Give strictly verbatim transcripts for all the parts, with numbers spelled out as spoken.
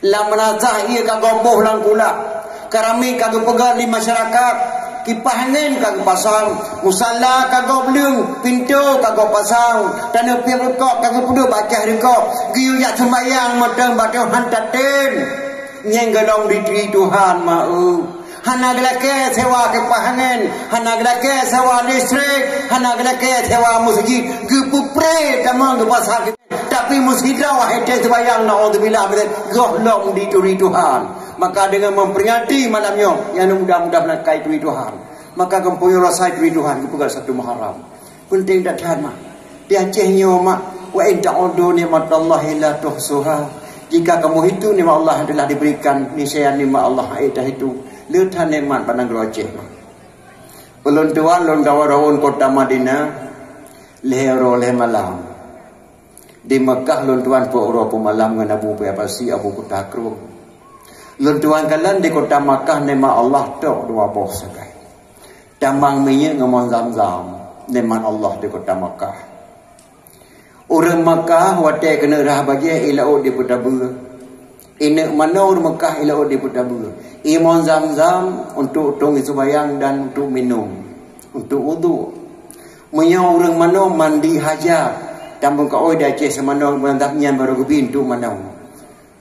Lam meunasah ié ka gob boh lam kulak, keramik ka geupeugöt lé masyarakat, kipah angén ka geupasang, musala ka gob leueng, pintoe ka gob pasang, taneuk piep rukok ka geupeudeuh bak cah rukok, geuyue jak seumbahyang mantong bak teungoh han tatem. Nyang gohlom dituri Tuhan ma eu. Hana geulakée sewa kipah angén, hana geulakée sewa listrik, hana geulakée sewa meuseujid, geupeupré tamong geupasang. Tapi meusidroe hai teuh teubayang, naudzubillah, gohlom dituri Tuhan. Maka deungon memperingati malam nyoe, nyang mudah-mudahan ka ituri Tuhan. Maka gampông nyoe rasa ituri Tuhan, geupeugah satu Muharram. Peunteng that-that mah. Di Aceh nyoe mah, "Wa in ta'uddu ni'matallahi la tuhsuha." Jika kamu hitung nikmat Allah yang telah diberikan, niscaya nikmat Allah hana tahitung. Le that nikmat bak nanggroe Aceh mah. Ulôn tuan lôn gawa rawon kota Madinah, lhèe uroe lhèe malam. Di Mekah lôn tuan peuet uroe peuet malam ngon Abu Buyabasi, Abu Kuta Krueng. Lôn tuan kalon di kota Mekah nikmat Allah tok dua boh sagai. Tamang minyeuk ngon mon Zam-Zam, nikmat Allah di kota Mekah. Ureuëng Mekah watée keuneuk rhah bajée i laôt dipeutabeu. Ineuk manoe ureuëng Mekah i laôt dipeutabeu. I mon Zam-Zam untuk tueng sumbayang dan untuk minum, untuk uduk. Meunyoe ureuëng manoe mandi hajat, tamong kaôi di Aceh seumanoe ureuëng Zam-Zam nyan barô geubi untuk manoe.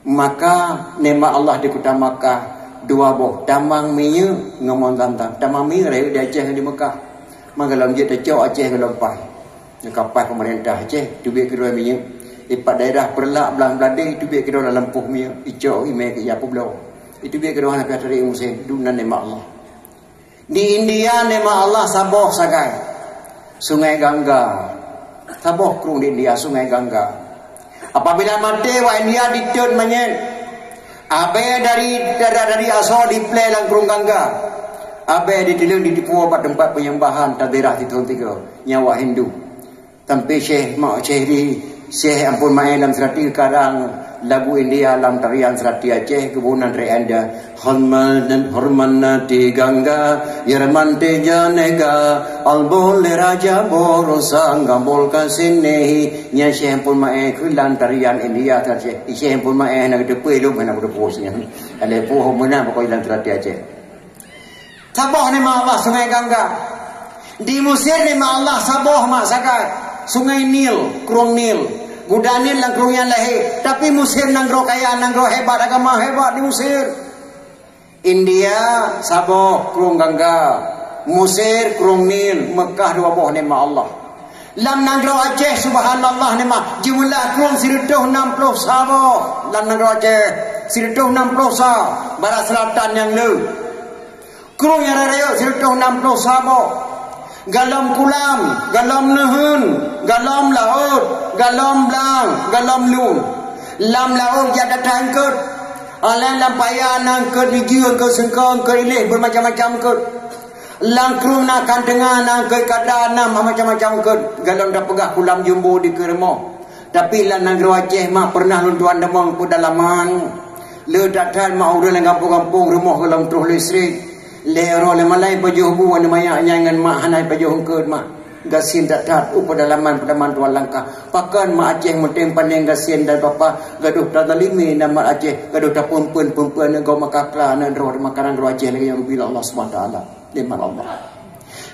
Maka nikmat Allah di kota Makkah dua boh, tamang minyeuk ngon mon Zam-Zam. Tamang minyeuk rayeuk di Aceh ngon di Makkah. Maka lom jeuet tacok Aceh ngon lom paih. Nyoe ka paih pemerintah Aceh, teubiet keudroe minyeuk. Ipat daerah Peureulak, Blang Bladeh, teubiet keudroe lam lampôh minyeuk. Icok imé keu ya peubloe. Iteubiet keudroe hana piah tarék musém, dum nan nikmat Allah. Di India nikmat Allah saboh sagai. Sungai Gangga. Saboh krueng di India, Sungai Gangga. Apabila maté awak India ditot manyét, abée dari, dari, dari asoe diplé lam krueng Gangga. Abée diteuleueng ditipu bak teumpat penyembahan tazirah sithon tiga, nyan awak Hindu. Sampai Syekh Mak Syekh di, Syekh Ampon Maé lam seurati karang lagu India lam tarian seurati Aceh, geuboh nan rek anda. Hormat dan hormat nati Gangga, Yarman Tejanega, Albol Raja Borosang, Gambol Kasinehi. Nya Syekh Ampon Maé keu lam tarian India Aceh. Syekh Ampon Maé na geuteupeue lom, na geuteupeue sinan. Ada puh meunan pokok lam seurati Aceh. Saboh nikmat Allah Sungai Gangga. Di Mesir nikmat Allah saboh mak sagai. Sungai Nil, Krueng Nil. Guda Nil lam krueng nyang lahé. Tapi Mesir nanggroe kaya, nanggroe hebat, agama hebat di Mesir. India saboh Krueng Gangga. Mesir Krueng Nil, Mekah dua boh nikmat Allah. Lam nanggroe Aceh, subhanallah, nikmat jumlah krueng sireutôh nam ploh saboh. Lam nanggroe Aceh, sireutôh nam ploh sa, barat selatan nyang le. Krueng nyang rayeuk sireutôh nam ploh saboh. Galom kulam, galom neuheun, galom laôt, galom blang, galom lueng. Lam laôt jak that-that eungkôt. Alah lam paya na eungkôt lijeue, eungkôt seungko, eungkôt iléh, beumacam-macam eungkôt. Lam krueng na kan teungoh na eungkôt kada na macam-macam eungkôt. Galom tapeugah kulam jumbo dikeue rumoh. Tapi lam nanggroe Aceh mah pernah lôn tuan deungoe peudalaman. Le that-that mak ureuëng lam gampông-gampông rumoh galom troh listrik. Lhèe uroe lhèe malam pajoh bu aneuk manyak nyan ngon mak hana pajoh eungkôt mak. Gasien that-that u peudalaman, peudalaman tuan langkah. Pakon mak Aceh meutem paneng gasien dan papa gadoh tazalimi na mak Aceh, gadoh tapeumpeuen-peumpeuen aneuk gob makakla aneuk droe makanan droe Aceh lagée nyang geubri lé Allah Subhanahu Wa Taala. Nikmat Allah.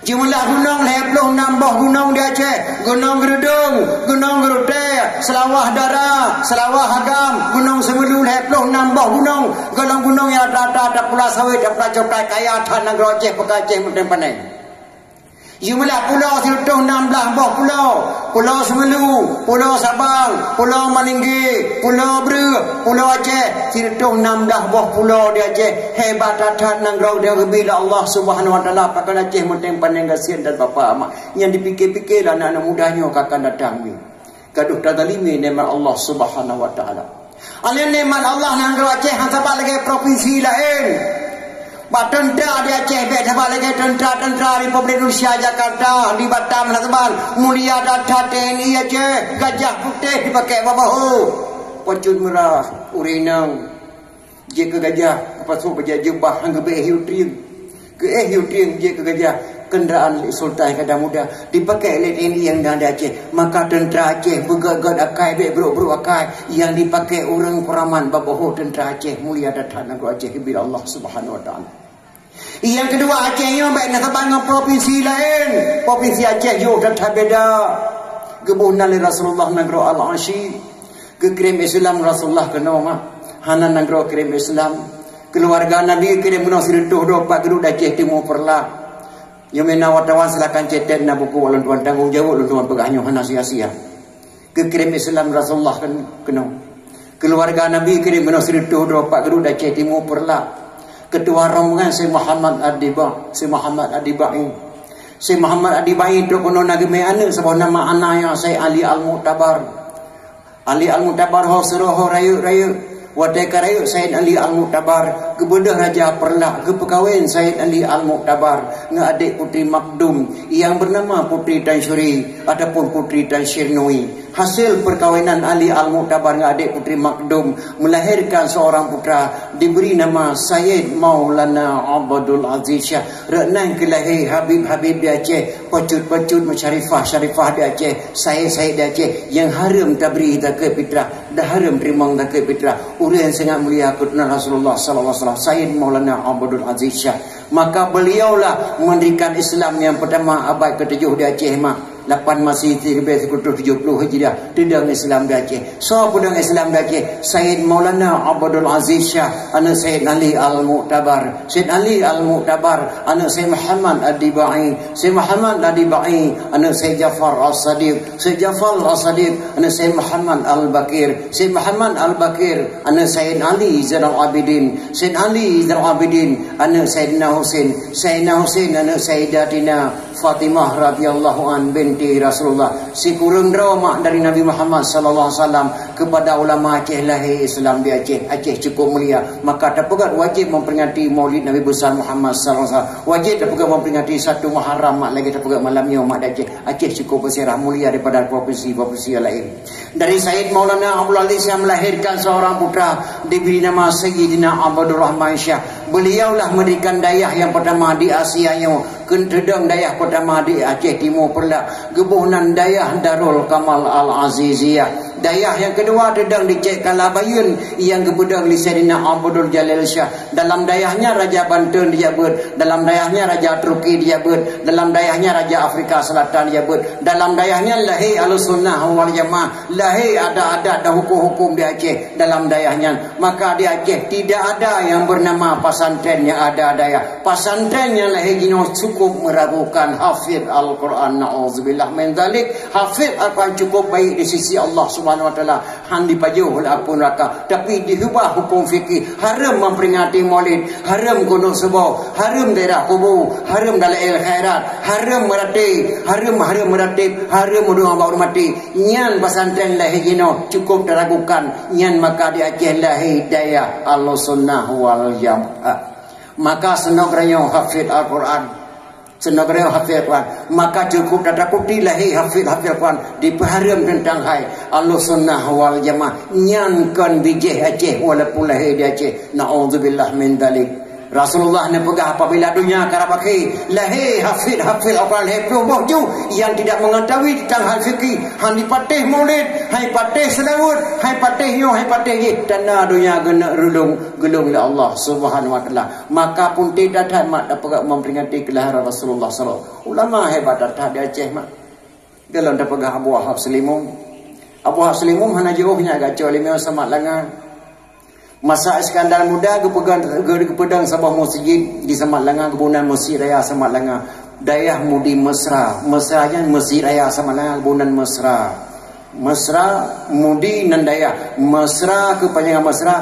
Jumlah gunong lhèe ploh nam boh gunong di Aceh. Gunong Geurudong, Gunong Geurutée, Seulawah Dara, Seulawah Agam, Gunong Seumulu lhèe ploh nam boh gunong. Golom gunong nyang rata-rata tapula sawét, tapula coklat, kaya that nanggroe Aceh, peugah Aceh meutem paneng. Jumlah pulo sireutôh nam blah boh pulo. Pulo Seumulu, Pulo Sabang, Pulo Malinggi, Pulo Breueh, Pulo Aceh, sireutôh nam blah boh pulo di Aceh. Hebat that-that nanggroe nyang geubri lé Allah Subhanahu Wa Taala, pakon Aceh meutem paneng gasien dan papa mak. Nyang dipike-pike lé aneuk-aneuk muda nyoe ka akan datang nyoe. Gadoh tazalimi nikmat Allah Subhanahu Wa Taala. Alah nikmat Allah nanggroe Aceh hana saban lagée provinsi laén. Bak teuntra di Aceh bék saban lagée teuntra-teuntra Republik Indonesia Jakarta, di Batam hana saban. Mulia that-that T N I Aceh, gajah putéh dipaké bak bahô. Pacut meurah, ureuëng inong. Jeuet keu gajah, geupasok bajée jeubah, han geubri éh yue trieng. Keu éh yue trieng jeuet keu gajah. Kendaraan Sultan Iskandar Muda dipakai lé T N I nyang na di Aceh. Maka teuntra Aceh beugét-gét akai, bék brok-brok akai, nyang dipakai ureuëng peuraman bak boh teuntra Aceh. Mulia that-that nanggroe Aceh geubri Allah Subhanahu Wa Taala. Nyang keudua, Aceh nyoe bék na saban ngon propinsi laén. Propinsi Aceh yoh that-that beda. Geuboh nan lé Rasulullah nanggroe Al-Asyi. Geukirém Islam Rasulullah keunoe, mak. Hana nanggroe kirém Islam. Keuluwarga Nabi kirém keunoe sireutôh droe pat geuduek di Aceh Timu Peureulak. Nyoe meunan wartawan, silakan catat na buku, ulôn tuan tanggong jaweueb, ulôn tuan peugah nyoe hana sia-sia. Geukirém Islam Rasulullah keunoe. Keuluwarga Nabi kirém keunoe sireutôh droe pat geuduek di Aceh Timu Peureulak. Keutua rombongan Syekh Muhammad Ad-Diba, Syekh Muhammad Ad-Dibai. Syekh Muhammad Ad-Dibai trok keunoe na geumé aneuëk saboh nama Anaya Syekh Ali Al-Mu'tabar. Ali Al-Mu'tabar ho seuroe ho rayeuk-rayeuk. Watée ka rayeuk Syed Ali Al-Mu'tabar, geubeudôh Raja Peureulak geupeukawen Syed Ali Al-Mu'tabar ngon adék Putri Makdum nyang beunama Putri Tansyuri ataupun Putri Tansyirnui. Hasil peukawinan Ali Al-Mu'tabar ngon adék Putri Makdum meulahérkan seurang putra, dibri nama Syed Maulana Abdul Aziz Syah. Rot nan keuh lahé habib-habib di Aceh, pacut-pacut, syarifah-syarifah di Aceh, syed-syed di Aceh nyang hareuem tabri zakeuet fitrah dan hareuem teurimong zakeuet fitrah. Ureuëng sangat mulia keu Tuhan Rasulullah sallallahu alaihi wasallam, Syed Maulana Abdul Aziz Syah. Maka beliaulah mendirikan Islam nyang pertama abad ketujuh di Aceh, mak. Lapan Masehi, siribée sikureueng tujoh ploh Hijriah, teudong Islam di Aceh. Soe peudong Islam di Aceh? Syed Maulana Abdul Aziz Syah, aneuëk Syed Ali Al-Mu'tabar. Syed Ali Al-Mu'tabar, aneuëk Syed Muhammad Ad-Dibai. Syed Muhammad Ad-Dibai, aneuëk Syed Jafar As-Sadiq. Syed Jafar As-Sadiq, aneuëk Syed Muhammad Al-Baqir. Syed Muhammad Al-Baqir, aneuëk Syed Ali Zainal Abidin. Syed Ali Zainal Abidin, aneuëk Saidina Husain. Saidina Husain, aneuëk Saidatina Fatimah radhiyallahu an binti Rasulullah. Sikureueng droe mak dari Nabi Muhammad sallallahu alaihi wasallam. Kepada ulama Aceh, lahé Islam di Aceh. Aceh cukup mulia. Maka tapeugah wajib memperingati Maulid Nabi Besar Muhammad sallallahu alaihi wasallam. Wajib tapeugah memperingati satu Muharram, mak, lagée tapeugah malam nyoe, mak, di Aceh. Aceh cukup bersejarah, mulia daripada provinsi-provinsi lain. Dari Syed Maulana Abdul Aziz Syah melahirkan seorang putra, diberi nama Sayyidina Abdul Rahman Syah. Beliaulah mendirikan dayah yang pertama di Asia nyoe, keu teudong dayah pertama di Aceh Timu Peureulak, geuboh nan Dayah Darul Kamal Al-Aziziyah. Dayah nyang keudua teudong di Cek Kalabayeuen nyang geupeudong lé Saidina Abdul Jalil Syah. Dalam dayah nyan Raja Banten dijabeut, dalam dayah nyan Raja Turki dijabeut, dalam dayah nyan Raja Afrika Selatan dijabeut, dalam dayah nyan lahé Ahlussunnah wal Jamaah, lahé adat-adat dan hukum-hukum di Aceh dalam dayah nyan. Maka di Aceh tidak ada yang bernama pesantren yang ada dayah. Pesantren nyang lahé jinoe cukup meragukan hafiz Al-Quran, naudzubillah min dzalik. Hafiz Al-Quran cukup baik di sisi Allah Subhanahu Wa Taala, han dipajoh lé apui neuraka, tapi diubah hukum fikih, hareuem memperingati Maulid, hareuem kunut suboh, hareuem ziarah kubu, hareuem dalail khairat, hareuem meuratéb, hareuem, hareuem meuratéb, hareuem meudoá bak ureuëng maté. Nyan pesantren lahé jinoe cukup teragukan, nyan maka di Aceh lahé dayah Ahlussunnah wal Jamaah. Maka sinoe geutanyoe hafiz Al-Quran. Sinoe geutanyoe hafiz Quran, maka cukup tatakuti lahé hafiz-hafiz Quran dipeuhareuem teuntang hai Ahlussunnah wal Jamaah. Nyan kon bijéh Aceh walaupun lahé di Aceh. Naudzubillah min dzalik. Rasulullah neupeugah apabila donya karab akhé, lahé hafiz-hafiz Al-Quran lhée ploh boh ju nyang tidak mengetahui tentang hal fikih, han jipatéh Maulid, han jipatéh seulaweuet, han jipatéh nyoe, han jipatéh jih, tanda donya geuneuk reulung geulong lé Allah Subhanahu Wa Taala. Maka peunteng that-that mak tapeugah memperingati kelahiran Rasulullah sallallahu alaihi wasallam. Ulama hebat that-that di Aceh, mak. Golom tapeugah Abu Wahab Seulimum. Abu Wahab Seulimum hana jiôh nyan geucok lé meunyoe Samak Langa. Masa Iskandar Muda geupeudong, geupeudong saboh meuseujid di Samak Langa, geuboh nan Meuseujid Raya Samak Langa. Dayah Mudi Mesra. Mesra nyan Meuseujid Raya Samak Langa, geuboh nan Mesra. Mesra, Mudi nan dayah. Mesra, keupanjangan Mesra,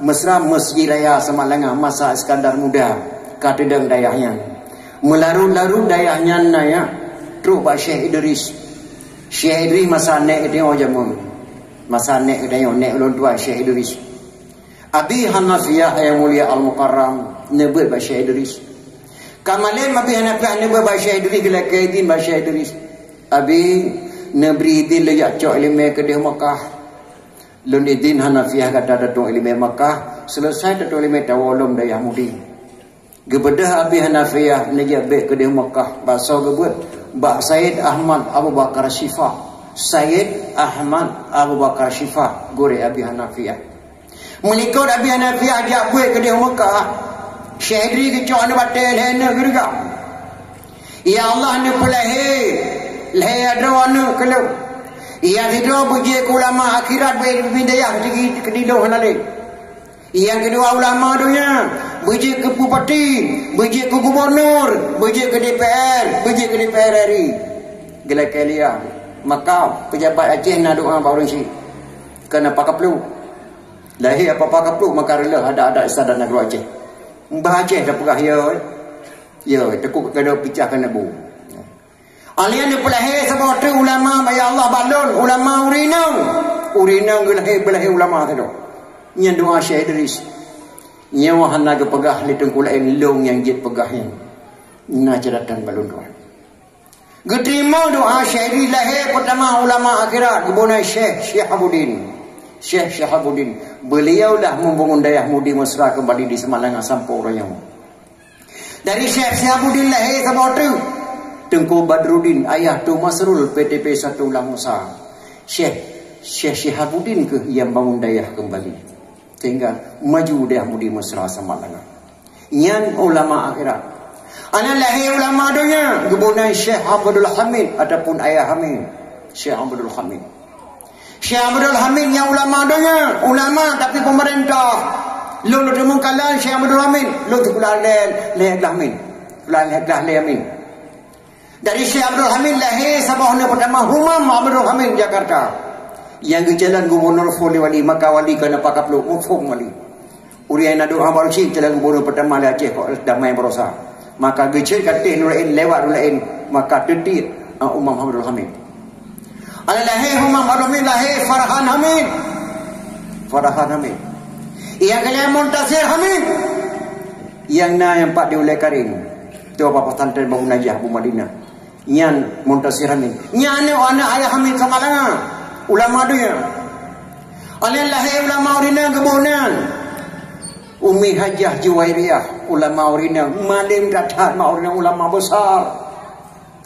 Mesra Meuseujid Raya Samak Langa masa Iskandar Muda ka teudong dayah nyan. Meularot-larot dayah nyan na nyan trok bak Syekh Idris. Syekh Idris masa nèk geutanyoe jameun. Masa nèk geutanyoe, nèk ulôn tuan Syekh Idris. Abi Hanafiah nyang mulia Al-Mukarram neubeuet bak Syekh Idris. Ka malem Abi Hanafiah neubeuet bak Syekh Idris, geulakèe idhin bak Syekh Idris. Abi, neubri idhin lôn jak cok ileumèe keudeh Makkah. Lôn idhin Hanafiah gata tatong ileumèe Makkah, seuleusai tatong ileumèe tawoe lom dayah Mudi. Geubeudôh Abi Hanafiah neujak bèk keudéh Mekah, bak soe geubuet? Bak Said Ahmad Abu Bakar Syifa. Said Ahmad Abu Bakar Syifa, gurèe Abi Hanafiah. Meulikot Abi Hanafiah jak buet keudéh Mekah, Syekh Idris geucok aneuk batèe lhèe neuk geureugam. Ya Allah, neupeulahé lhèe droe aneuk keu lôn. Nyang sidroe beujeuet keu ulama akhirat, beu-, beu-, beu-, dayah keudilôn hana lé. Nyang keudua ulama donya, beujeuet keu bupati, beujeuet keu gubunur, beujeuet keu D P R, beujeuet keu D P R R I. Geulakèe liya, maka peujabat Aceh na doa bak ureueng chik. Keu na pakaplu. Lahé apa-apa kaplu maka reuloh adat-adat Islam dan nanggroe Aceh. Bah Aceh dah peugah, ya, ya, teukuk keu picah keu bu. Alèh nyan peulahé saboh treuk ulama, ya Allah, bak lôn, ulama ureueng inong. Ureueng inong geulahé, beulahé ulama sidroe. Nyan doa Syekh Idris. Nyoe hana geupeugah lé teungku laén, lôn nyang jeuet peugah nyan. Na catatan bak lôn tuan. Geuteurimong doa Syekh Idris, lahé peutama ulama akhirat, geuboh nan Syekh Syihabuddin. Syekh Syihabuddin, beuliau lah membangun dayah Mudi Mesra kembali di Samalanga sampoe uroe nyoe. Dari Syekh Syihabuddin lahé saboh treuk, Teungku Badruddin, ayah Tu Masrul, P T P satu Lamusa. Syekh, Syekh Syihabuddin keuh nyang bangun dayah kembali. Sehingga maju dayah Mudi Mesra Samalanga. Nyan ulama akhirat. Aneuk lahé ulama donya, geuboh nan Syekh Abdul Hamid ataupun Ayah Hamid. Syekh Abdul Hamid. Syekh Abdul Hamid nyan ulama donya, ulama tapi pemerintah. Lôn lôn teumeung kalon Syekh Abdul Hamid, lôn sikula lé, lé Abdul Hamid. Sikula lé Abdul Hamid. Dari Syekh Abdul Hamid lahé saboh aneuk peutama Humam Abdul Hamid Jakarta. Nyang geucalon gubunur phon lé wali, maka wali keu na pakaplu, muphom wali. Ureueng na doa baroe cit calon gubunur peutama lé Aceh kok damai barosa. Maka geucet ka teuh ureueng lewat ureueng, maka teutiek, ah, Humam Abdul Hamid. Aneuk lahé Humam Abdul Hamid, lahé Farhan Hamid. Farhan Hamid. Nyang keulhèe Muntasir Hamid. Nyang na nyang pat di Ulèe Karim. Tu apa pesantren Bangun Najah, Abu Madinah. Nyan Muntasir Hamid. Nyan aneuk-aneuk Ayah Hamid Samalanga. Ulama donya. Aneuk lahé ulama ureueng inong geuboh nan Umi Hajah Juwairiyah. Ulama ureueng inong. Malém that-that mak ureueng inong, ulama besar.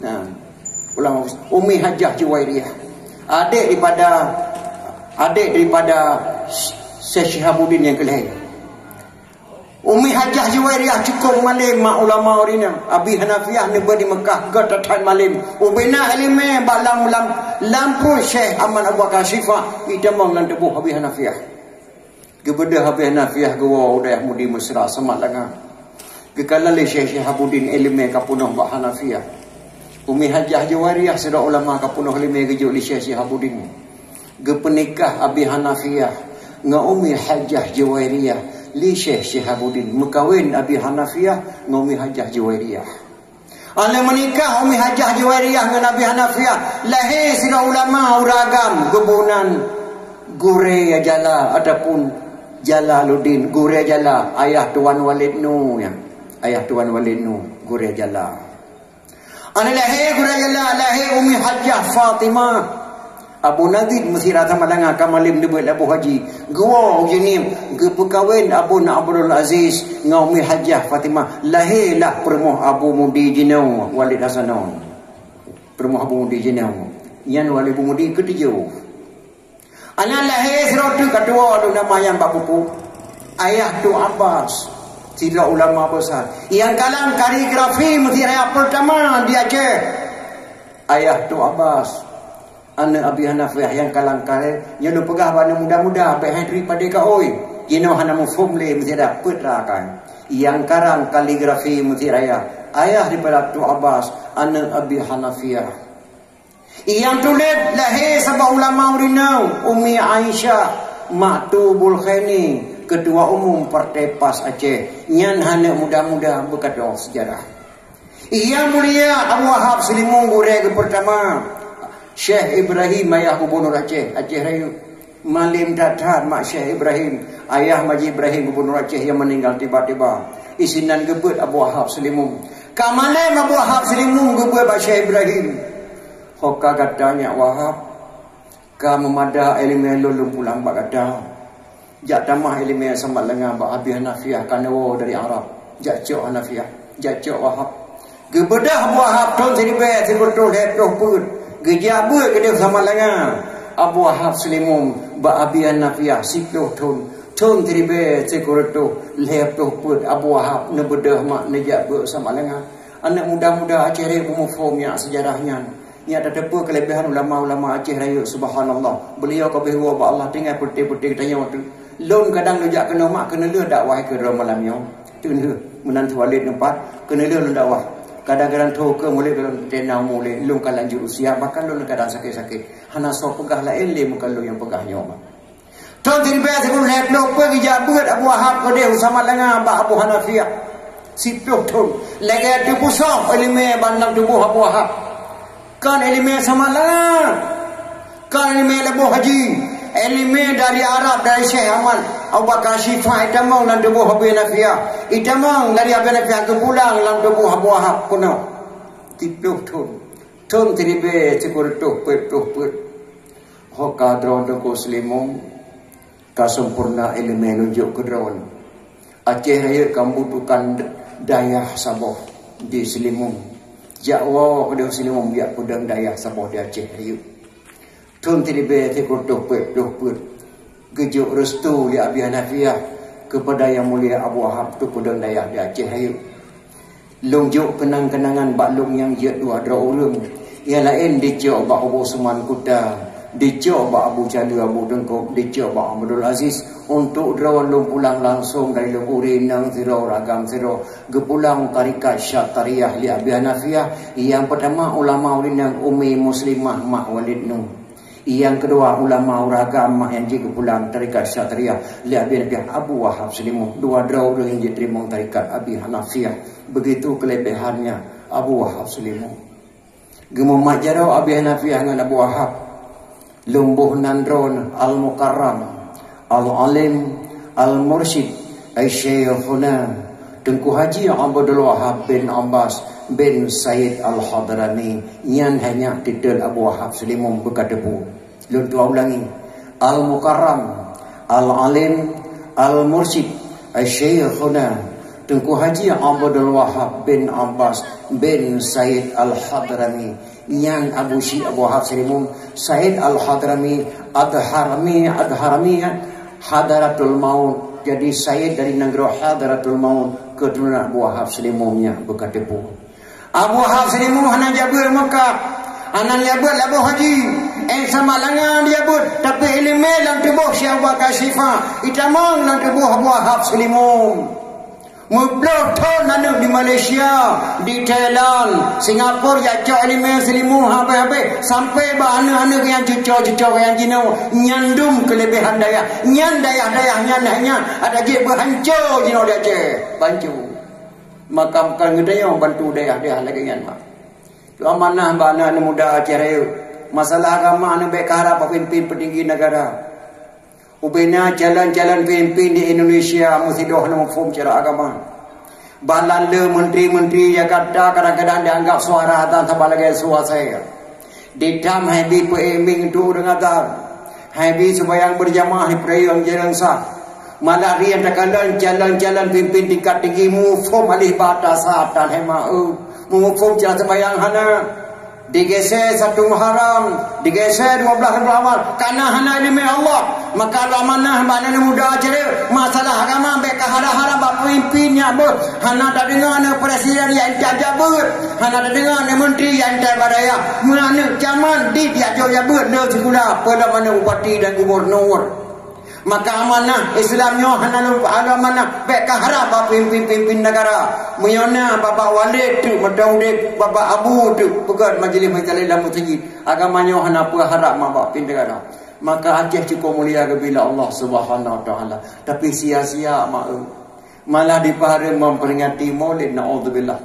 Nah, ulama besar. Umi Hajah Juwairiyah. Adék daripada, adék daripada Syekh Syihabuddin nyang keulhèe. Umi Hajah Juwairiyah cukôp malém mak ulama ureueng inong. Abi Hanafiah neubeuet di Mekah göt that-that malém. Ubena ileumèe bak lam, lam, lam pruet Syekh Ahmad Abu Bakar Syifa, itamong lam tuboh Abi Hanafiah. Geubeudôh Abi Hanafiah geuwoe u dayah Mudi Mesra Samalanga. Geukalon lé Syekh Syihabuddin ileumèe ka peunoh bak Hanafiah. Umi Hajah Juwairiyah sidroe ulama ka peunoh ileumèe geujok lé Syekh Syihabuddin. Geupeunikah Abi Hanafiah ngon Umi Hajah Juwairiyah lé Syekh Syihabuddin. Meukawen Abi Hanafiah ngon Umi Hajah Juwairiyah. Aneuk meunikah Umi Hajah Juwairiyah ngon Abi Hanafiah, lahé sidroe ulama ureueng agam, geuboh nan Gurèe Jala ataupun Jalaluddin, Gurèe Jala, ayah Tuan Walid Nu nyan. Ayah Tuan Walid Nu, Gurèe Jala. Aneuk lahé Gurèe Jala, lahé Umi Hajah Fatimah. Abu Nazid Mesra Samalanga ka malém neubeuet lé Abu Haji. Geuwoe u Jeunieb, geupeukawen Abu Abdul Aziz ngon Umi Hajah Fatimah. Lahé lah peurumoh Abu Mudi jinoe, Walid Hasanon. Peurumoh Abu Mudi jinoe. Nyan Walid Abu Mudi keutujoh. Aneuk lahé sidroe teuk ka tuwoe lôn nama nyan bak buku. Ayah Tu Abbas, sidroe ulama besar. Nyang kalon kaligrafi Mesir raya peutama di Aceh. Ayah Tu Abbas, aneuk Abi Hanafiah nyang kalon kali-, nyoe lôn peugah bak aneuk muda-muda, bèk hai daripada ka oi. Jinoe hana muphom lé Mesir raya peue teurakan. Nyang karang kaligrafi Mesir raya, ayah daripada Tu Abbas, aneuk Abi Hanafiah. Nyang tuléh lahé saboh ulama ureueng inong, Umi Aisyah, Maktubul Khaini, Ketua Umum Partai PAS Aceh. Nyan aneuk muda-muda beukadoe seujarah. Nyang mulia Abu Wahab Seulimeum gurèe geupeurtama, Syekh Ibrahim, ayah Gubunur Aceh, Aceh Rayeuk. Malém that-that mak Syekh Ibrahim, ayah Maji Ibrahim Gubunur Aceh nyang meuninggai tiba-tiba. Isinan geubeuet Abu Wahab Seulimeum. Ka malém Abu Wahab Seulimeum geubeuet bak Syekh Ibrahim. Ho ka gata nyak Wahab, ka meumada iéleumé lôn, lôn pulang bak gata. Jak tamah iéleumé Samalanga bak Abi Hanafiah ka neuwoe dari Arab. Jak cok Hanafiah, jak cok Wahab. Geubeudôh Abu Wahab thon siribèe sikureueng lhèe ploh peuet. Geujak beuet keudeh Samalanga. Abu Wahab Seulimum bak Abi Hanafiah siploh thon. Thon siribèe sikureueng lhèe ploh peuet Abu Wahab neubeudôh mak neujak beuet Samalanga. Aneuk muda-muda Aceh rhot beumuphom nyan seujarah nyan. Nyak tateupeue keuleubehan ulama-ulama Aceh Rayeuk, subhanallah. Beuliau ka beuh woe bak Allah tinggai peuté-peuté tanyoe teuh. Lôn kadang neujak keunoe mak keuneulheueh dakwah keu droe malam nyoe. Teunheueh meunan Walid numpat keuneulheueh lôn dakwah. Kadang-kadang tho keu mulai lôn tena mulai lôn ka lanjut usia, bahkan lôn kadang sakét-sakét. Hana soe peugah laén lé meukalon nyang peugah nyoe mak. Thon siribèe sikureueng lhèe ploh peuet geujak beuet Abu Wahab keudeh u Samalanga bak Abu Hanafiah. Siploh thon. Lagèe teupusong ileumèe ban lam tuboh Abu Wahab. Kon ileumèe Samalanga. Kon ileumèe Laboh Haji. Ileumèe dari Arab, dari Syekh Ahmad Abu Bakar Syifa itamong lam tuboh Abi Hanafiah. Itamong dari Abi Hanafiah geupulang lam tuboh Abu Wahab keunoe. Siploh thon. Thon siribèe sikureueng peuet ploh peuet. Ho ka droe Teungku Seulimum, ka sempurna ileumèe lôn jok keu droe. Aceh Rayeuk ka membutuhkan dayah saboh di Seulimum. Jak woe keudeh Seulimum jak peudong dayah saboh di Aceh Rayeuk. Thon siribèe sikureueng peuet ploh peuet. Geujok restu lé Abi Hanafiah keupada Yang Mulia Abu Wahab teupeudong dayah di Aceh Rayeuk. Lôn jok keunang-keunangan bak lôn nyang jeuet dua droe ureueng. Nyang laén dicok bak Abu Usman Kuta, dicok bak Abu Chandra Abu Teungku, dicok bak Abdul Aziz. Untuk droe lôn pulang langsong dari lôn ureueng inong sidroe, ureueng agam sidroe. Geupulang tarekat Syatariah lé Abi Hanafiah. Nyang peutama ulama ureueng inong Ummi Muslimah mak Walid nyoe. Nyang keudua, ulama ureueng agam mak nyang jeuet geupulang tarekat Syatariah lé Abi Hanafiah Abu Wahab Seulimum. Dua droe ureueng nyang jiteurimong tarekat Abi Hanafiah. Begitu keuleubehannya Abu Wahab Seulimum. Geumumat jaroe Abi Hanafiah ngon Abu Wahab. Lôn boh nan droe Al-Mukarram, Al-Alim, Al-Mursyid, Ai Syaikhuna Teungku Haji Abdul Wahab bin Abbas bin Said Al-Hadrami, nyan hanya titel Abu Wahab Seulimum beuka teupeu. Lôn tuan ulangi, Al-Mukarram, Al-Alim, Al-Mursyid, Ai Syaikhuna Teungku Haji Abdul Wahab bin Abbas bin Said Al-Hadrami. Nyan Abu Syik Abu Wahab Seulimum, Said Al-Hadrami, Adharami, Adharami, ya, Hadaratul Maut. Jadi Said dari nanggroe Hadaratul Maut, keuturunan Abu Wahab Seulimum nyan beuka teupeu. Abu Wahab Seulimum hana jabeuet Mekah, hana jabeuet Laboh Haji, eh, Samalanga jabeuet, tapi ileumèe lam tuboh Syekh Abu Bakar Syifa, itamong lam tuboh Abu Wahab Seulimum. Meuploh thon aneuk di Malaysia, di Thailand, Singapura, jak cok ileumèe Seulimum habéh-habéh, sampai bak aneuk-aneuk nyang cuco-cuco nyang jinoe, nyan dum keuleubehan dayah, nyan dayah-dayah nyan, nyan, ada jeuet beuhanco jinoe di Aceh, banco. Maka bukan geutanyoe bantu dayah-dayah lagèe nyan, mak. Tu amanah bak aneuk muda Aceh Rayeuk. Masalah agama aneuk bèk kaharap bak pimpin peutinggi negara. Ubena calon-calon pimpin di Indonesia meusidroe hana muphom cara agama. Balanda menteri-menteri Jakarta kadang-kadang dianggap suara azan saban lagèe suara saya. Di Tam hai bi peuéming tu deungon azan. Hai bi seumayang beurjamaah di peurayaan jalan sah. Malah rian takalon calon-calon pimpin tingkat tinggi muphom alih bata satan hai ma eu. Muphom cara seumayang hana. Digeser satu Muharram, digeser dua belas Rabiul Awal, karena hana ileumèe Allah. Maka lôn amanah bak aneuk muda Aceh, masalah agama bèk kaharap-harap bak pemimpin nyan beuh. Hana tadeungoe aneuk presiden nyang intat jak beuet, hana tadeungoe aneuk menteri nyang intat bak dayah. Meunyoe aneuk zaman di jak jok jak beuet, le sikula, peue lom aneuk bupati dan gubernur. Maka amanah Islam nyoe hana lumpah, hana amanah bèk kaharap bak pimpin-pimpin negara. Meunyoe na bak-bak walid teuk, meutueng udép bak-bak abu teuk, peugöt majlis-majlis lam meuseujid. Agama nyoe hana peue harap mak bak pimpin negara. Maka Aceh cukup mulia geubila Allah Subhanahu Wa Taala. Tapi sia-sia mak eu. Malah dipeuhareuem memperingati Maulid, naudzubillah.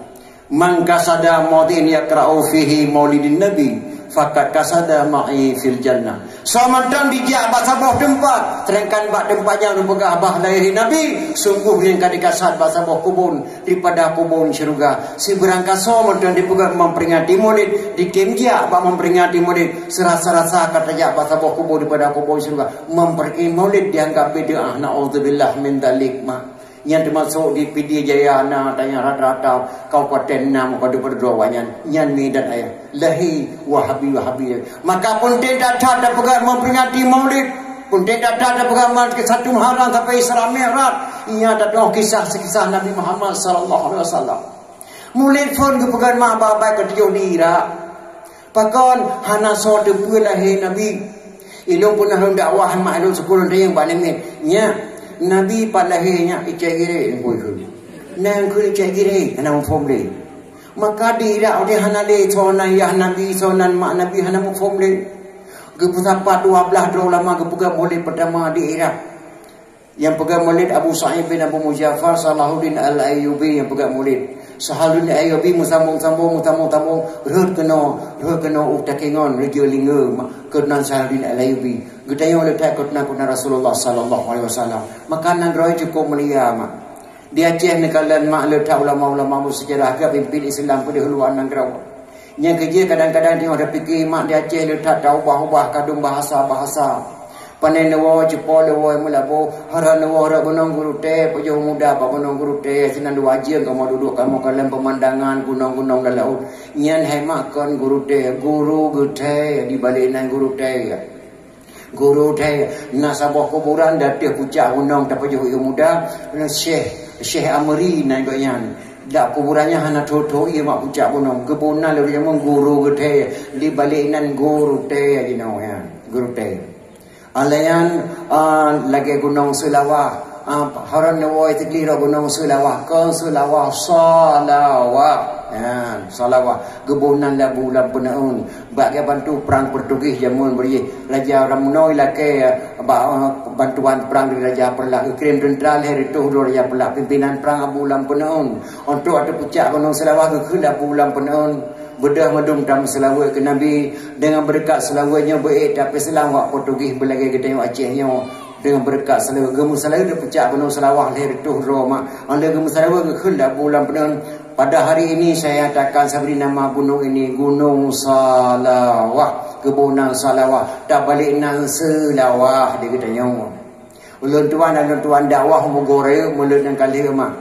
"Man qasada maudhi'in yaqra'u fihi Maulidin Nabi, faqad qasada ma'i fil jannah." Soe mantong dijak bak saboh teumpat, sedangkan bak teumpat nyan neupeugah bah lahé Nabi, sungguh nyan ka dikasad bak saboh kubon daripada kubon syeuruga. Sibeurangkasoe mantong dipeugah memperingati Maulid, dikem jak bak memperingati Maulid, seurasa-rasa ka tajak bak saboh kubon daripada kubon syeuruga. Memperingati Maulid dianggap bid'ah, naudzubillah min dzalik, mak. Nyan teumasok di Pidie Jaya na, tanya rata-rata kabupaten nam pada pada droe awaknyan. Nyan Medan ayah. Lahé Wahabi-Wahabi. Maka peunteng that-that tapeugah memperingati Maulid. Peunteng that-that tapeugah Maulid ke satu Muharram sampai Isra Mi'raj. Nyan tatu'oh kisah-kisah Nabi Muhammad sallallahu alaihi wasallam. Maulid phon geupeugah mak babai ketujoh di Irak. Pakon hana soe teupeue lahé Nabi? Ilôn peunah lôn dakwah mak lôn seupôt lôn tanyong bak Neumit. Nyak, Nabi pat lahé nyak Icek Giré, ngui kheun. Nyan kheun Icek Giré, hana muphom lé. Maka di Irak udeh hana lé soe nan yah Nabi, soe nan mak Nabi, hana muphom lé. Geupeusapat dua blaih droe ulama geupeugah Maulid peutama di Irak. Nyang peugah Maulid Abu Sa'id bin Abu Muja'far Salahuddin Al-Ayyubi nyang peugah Maulid. Salahuddin Ayyubi meusambông-sambông, meusambông-sambông, rhot keunoe, rhot keunoe u Takengon, Raja Lingga, ma-, keunan Salahuddin Al-Ayyubi. Geutanyong le that keunan, keunan Rasulullah sallallahu alaihi wasallam. Maka nanggroe cukôp mulia, mak. Di Aceh neukalon mak le that ulama-ulama bersejarah ke pimpin Islam ke di luwa nanggroe. Nyang keujeuet kadang-kadang teungoh tapike mak di Aceh le that taubah-ubah kadum bahasa-bahasa. Panai neuwoe, cupo neuwoe meulaboh, hara neuwoe rot gunong Gurutée, pajoh muda bak gunong Gurutée, sinan dua jeuem kamoe duduek kamoe kalon peumandangan gunong-gunong dan laôt. Nyan hai mak kon Gurutée, Guru Geutée, di balek nan Gurutée. Gurutée, na saboh kuburan di ateueh pucak gunong tapajoh ié muda, Syekh, Syekh Amri nan gobnyan. Dak kuburan nyan hana thô-thô ié mak pucak gunong. Geuboh nan lé ureueng nyang Guru Geutée, di balek nan Gurutée jinoe nyan, Gurutée. Alayan, ah, lagée gunong Seulawah. Ah, hara neuwoe teuglih rot gunong Seulawah, kon Seulawah, Salawah. Ya, Salawah. Geuboh nan labu lam peuneuen. Bak geubantu prang Portugis jameun beurjih. Raja Ramunoi lakée bak, eh, bantuan prang dari Raja Peureulak. Geukirém teuntra lhée reutôh droe Raja Peureulak. Pimpinan prang Abu Lam Peuneuen. Untuk ateueh pucak gunong Seulawah geukheun Abu Lam Peuneuen. Beudôh meudum tameuseulaweuet keu Nabi. Deungon beureukat seulaweuet nyoe beu-ék tapeuseulam wak Portugis beulagée geutanyoe Aceh nyoe. Deungon beureukat seulaweuet geumeuseulaweuet di pucak gunong Seulawah lhée reutôh droe mak. Óh lheueh geumeuseulaweuet geukheun Abu Lam Peuneuen. Pada hari ini saya nyatakan saya beri nama gunung ini Gunong Salawah. Geuboh nan Salawah, tabalek nan Seulawah di geutanyoe. Ulôn tuan dan ulôn tuan dakwah meugoreuk mulod nyang ka lheueh mak.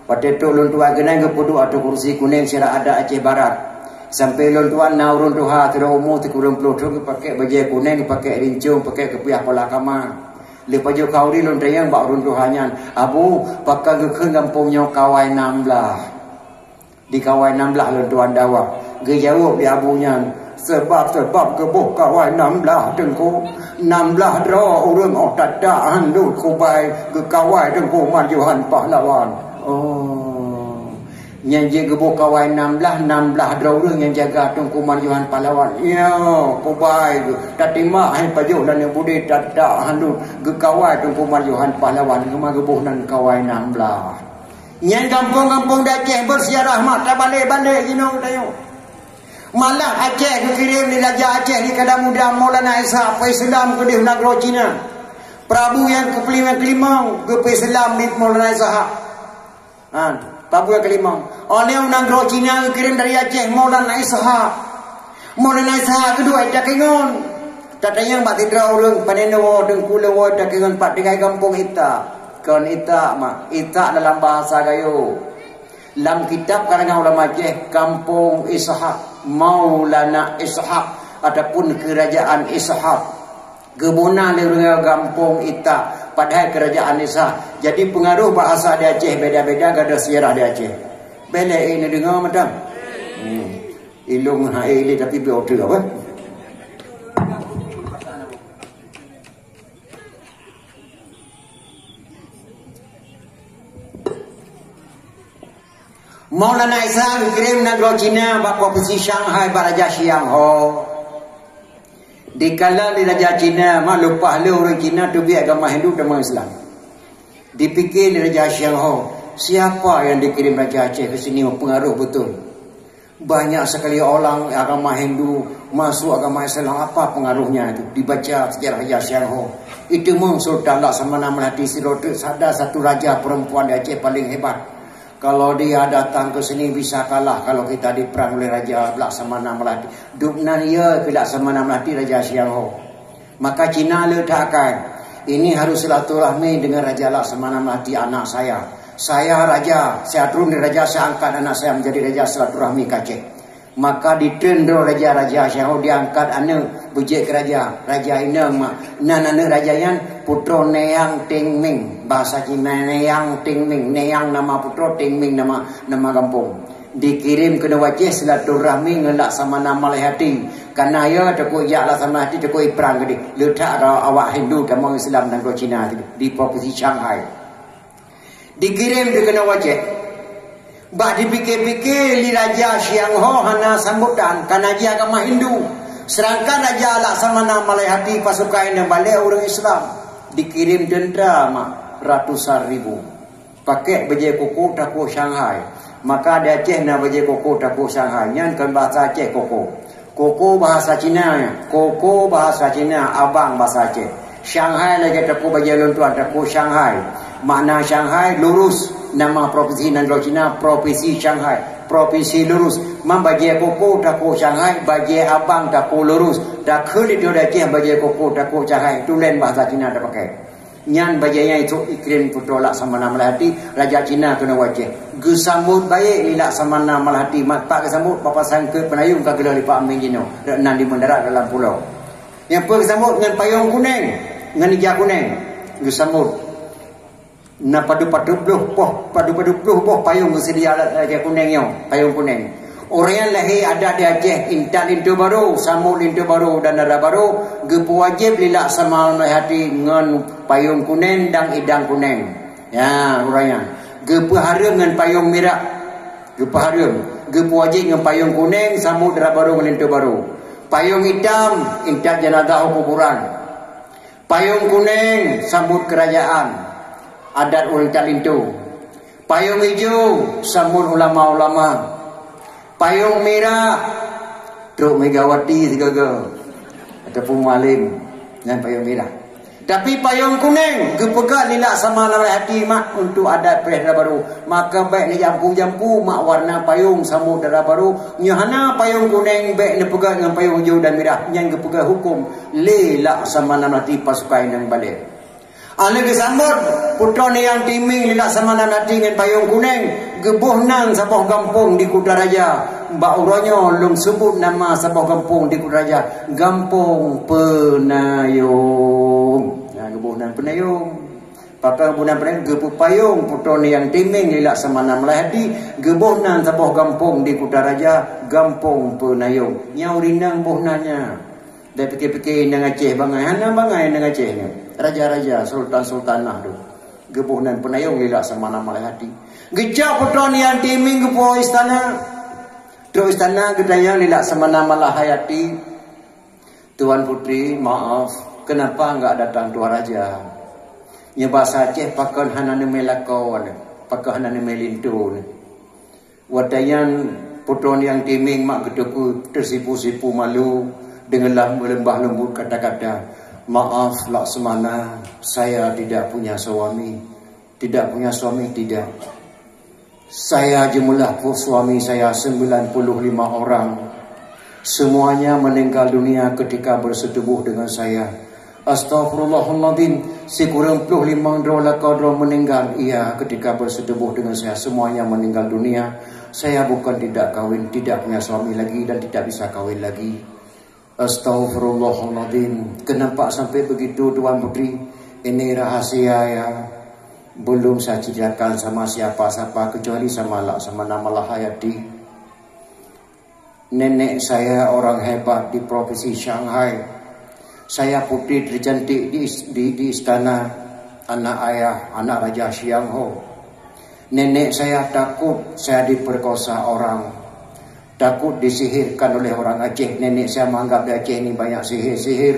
Watée trok ulôn tuan keunan geupeuduek ateueh kursi kunéng syedara adat Aceh Barat. Sampoe ulôn tuan na ureuëng tuha sidroe umu sikureueng ploh thon geupakék bajée kunéng, geupakék rincong, pakék keupiah pola kama. Lheueh pajoh khanduri lôn tanyong bak ureuëng tuha nyan, "Abu, pakon geukheun gampông nyoe Kawai Nam Blah?" Di Kawai Nam Blah lôn tuan dakwah. Geujaweueb lé abu nyan, "Sabab-sabab geuboh Kawai Nam Blah, Teungku. Nam blah droe ureuëng óh that-that handul kubai geukawai Teungku Marjohan Pahlawan." Oh. Nyan jeuet geuboh Kawai Nam Blah, nam blah droe ureuëng nyang jaga Teungku Marjohan Pahlawan. Nyoe, kubai geuh. Tatimak hai pajoh laneuk budé that-that handul geukawai Teungku Marjohan Pahlawan. Teuma geuboh nan Kawai Nam Blah. Nyan gampông-gampông di Aceh bersejarah mak tabalek-balek jinoe tanyoe. Malah Aceh geukirém lé Raja Aceh di kada muda Maulana Ishaq peuislam keudeh nanggroe Cina. Prabu nyang keupeulimong-limong geupeuislam di Maulana Ishaq. Ha, prabu nyang keulimong. Óh lheueh nanggroe Cina geukirém dari Aceh Maulana Ishaq. Maulana Ishaq keudua Takengon. Tatanyong bak sidroe ureuëng, "Pane neuwoe Teungku lôn woe Takengon, pat tinggai gampông Ita?" Kon Ita mak, Ita dalam bahasa Gayo. Lam kitab karangan ulama Aceh, Kampung Ishaq, Maulana Ishaq, ataupun Kerajaan Ishaq. Geuboh nan lé ureuëng gampông Ita, padahai Kerajaan Ishaq. Jadi peungaroh bahasa di Aceh beda-beda, gadôh sejarah di Aceh. Bèk lé neudeungoe mantong. Hmm. Ilôn hai lé tapi beu oto apa? Maulana Ishaq geukirém nanggroe Cina bak provinsi Shanghai bak Raja Xiang Ho. Dikalon lé Raja Cina, mak leupah lé ureuëng Cina teubiet agama Hindu tamong Islam. Dipike lé Raja Xiang Ho, siapa yang dikirim Raja Aceh ke sini mempengaruh betul? Banyak sekali orang agama Hindu masuk agama Islam. Apa pengaruhnya itu? Dibaca sejarah Raja Xiang Ho. Itu memang Sultan Laksamana Melati sidroe teuk sada satu raja perempuan di Aceh paling hebat. Kalau dia datang ke sini bisa kalah kalau kita diperang oleh Raja Laksamana Melati. Dubnan ia ke Laksamana Melati Raja Xiang Ho. Maka Cina le that akai, "Ini harus silaturahmi dengan Raja Laksamana Melati anak saya. Saya raja, saya turun dari raja, saya angkat anak saya menjadi raja silaturahmi ke Aceh. Maka ditreun droe raja-raja, Syiang Ho diangkat aneuk beujeuet keu raja. Raja inong ma-, nan aneuk raja nyan putroe Nayang Tingming. Bahasa Cina Nayang Tingming. Nayang nama putroe, Tingming nama, nama gampông. Dikirém keunoe u Aceh silaturahmi ngon Laksamana Malayhati. Kana ya takot jak Laksamana Malayhati takot iprang keudeh. Le that awak Hindu tamong Islam nanggroe Cina tadi di provinsi Shanghai. Dikirém di keunoe u Aceh. Bak dipike-pike lé Raja Syiang Ho hana sambutan, kana jih agama Hindu. Sedangkan Raja Laksamana Malayhati pasukan nyang balek ureuëng Islam. Dikirém teuntra mak ratusan ribu. Pakèk bajèe koko takot Shanghai. Maka di Aceh na bajèe koko takot Shanghai. Nyan kon bahasa Aceh koko. Koko bahasa Cina, koko bahasa Cina, abang bahasa Aceh. Shanghai lagèe takot bajèe lôn tuan, takot Shanghai. Makna Shanghai lurus. Nama provinsi nanggroe Cina, Provinsi Shanghai. Provinsi lurus. Man bajèe koko takot Shanghai, bajèe abang takot lurus. Takheun di Aceh bajèe koko takot Shanghai. Tulen bahasa Cina tapakai. Nyan bajèe nyan itu ikirém putroe Laksamana Malayhati, raja Cina keunoe u Aceh. Geusambot baik lé Laksamana Malayhati, mat pat geusambot, papasang keu peunayong ka geulheueh lé Pak Amin jinoe, rot nan di Meundarat dalam pulo. Nyang peue geusambot ngon payong kuneng, ngon ija kuneng. Geusambot. Na padub-padub ploh boh, padub-padub ploh boh payong geuseudia ija kuneng nyoe, payong kuneng. Ureuëng nyang lahé adat di Aceh, intat linto barô, sambot linto barô dan dara barô, geupeuwajéb lé Laksamana Malayhati ngon payong kuneng dan idang kuneng. Ya, ureuëng nyan. Geupeuhareuem ngon payong mirah. Geupeuhareuem. Geupeuwajéb ngon payong kuneng, sambot dara barô ngon linto barô. Payong itam, intat jenazah u kuburan. Payong kuneng, sambot keurajaan. Adat ureuëng intat linto. Payong ijo, sambot ulama-ulama. Payong mirah, trok Megawati sigoe-goe. Ataupun Mualem, nyan payong mirah. Tapi payong kuneng, geupeugah lé Laksamana Malayhati mak untuk adat preh dara barô. Maka bèk neujampu-jampu mak warna payong sambot dara barô. Nyoe hana payong kuneng, bèk neupeugah ngon payong ijo dan mirah. Nyan geupeugah huköm lé Laksamana Malayhati pasukan nyang balek. Aneuk geusambot, putroe Nayang Tingming lé Laksamana Malayhati ngon payong kuneng, geuboh nan saboh gampông di Kutaraja. Bak uroe nyoe lôn seubut nama saboh gampông di Kutaraja, Gampông Peunayong. Nah, geuboh nan Peunayong. Pakon geuboh nan Peunayong, geupeupayong putroe Nayang Tingming lé Laksamana Malayhati, geuboh nan saboh gampông di Kutaraja, Gampông Peunayong. Nyoe ureuëng inong boh nan nyan. Dan pike-pike inong Aceh bangai, hana bangai inong Aceh nyoe. Raja-raja, sultan-sultanah tu. Geuboh nan Peunayong lé Laksamana Malayhati. Geucok putroe Nayang Tingming geupuwoe istana. Trok istana geutanyong lé Laksamana Malayhati, "Tuan Putri, maaf, kenapa enggak datang Tuan Raja?" Nyoe basa Aceh, pakon hana neumè lakoe, pakon hana neumè linto. Watèe nyan putroe Nayang Tingming mak geuteupeue teusipu-sipu malu deungon lam-, leumbah leumbut kata-kata, "Maaf, Laksamana, saya tidak punya suami." "Tidak punya suami, tidak. Saya jumlah pu-, suami saya sembilan puluh lima orang. Semuanya meninggal dunia ketika bersetubuh dengan saya." "Astagfirullahaladzim, sikureueng ploh limong droe lakoe droe meninggal, iya, ketika bersetubuh dengan saya, semuanya meninggal dunia. Saya bukan tidak kawin, tidak punya suami lagi dan tidak bisa kawin lagi." "Astagfirullahaladzim, kenapa sampai begitu, Tuan Putri? Ini rahasia ya. Belum saya ceritakan sama siapa-siapa kecuali sama Laksamana Malayhati. Nenek saya orang hebat di provinsi Shanghai. Saya putri tercantik di is-, di, di istana anak ayah, anak Raja Syiang Ho. Nenek saya takut saya diperkosa orang. Takut disihirkan oleh orang Aceh. Nenek saya menganggap di Aceh ini banyak sihir-sihir.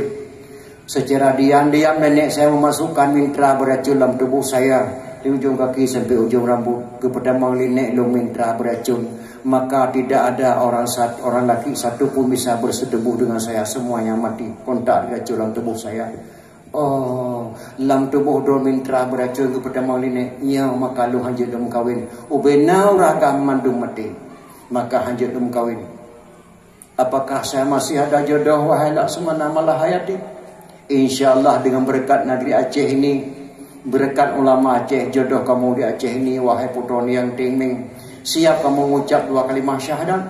Secara diam-diam nenek saya memasukkan mintra beracun dalam tubuh saya. Di ujung kaki sampai ujung rambut. Geupeutamong lé nenek lôn mintra beracun. Maka tidak ada orang sat-, orang laki satu pun bisa bersetubuh dengan saya. Semuanya mati. Kontak diracun dalam tubuh saya." "Oh, lam tuboh droe mintra beuracon geupeutamong lé nenek, nyoe maka lôn hanjeuet lôn meukawen. Ubena ureueng agam mandum maté, maka hanjeuet lôn meukawen. Apakah saya masih ada jodoh, wahai Laksamana Malayhati?" "Insya Allah, dengan berkat negeri Aceh ini, Beureukat ulama Aceh, jodoh kamoe di Aceh ini, wahai putroe nyang tieng-mieng. Siap kamoe mengucap dua kalimah syahadat?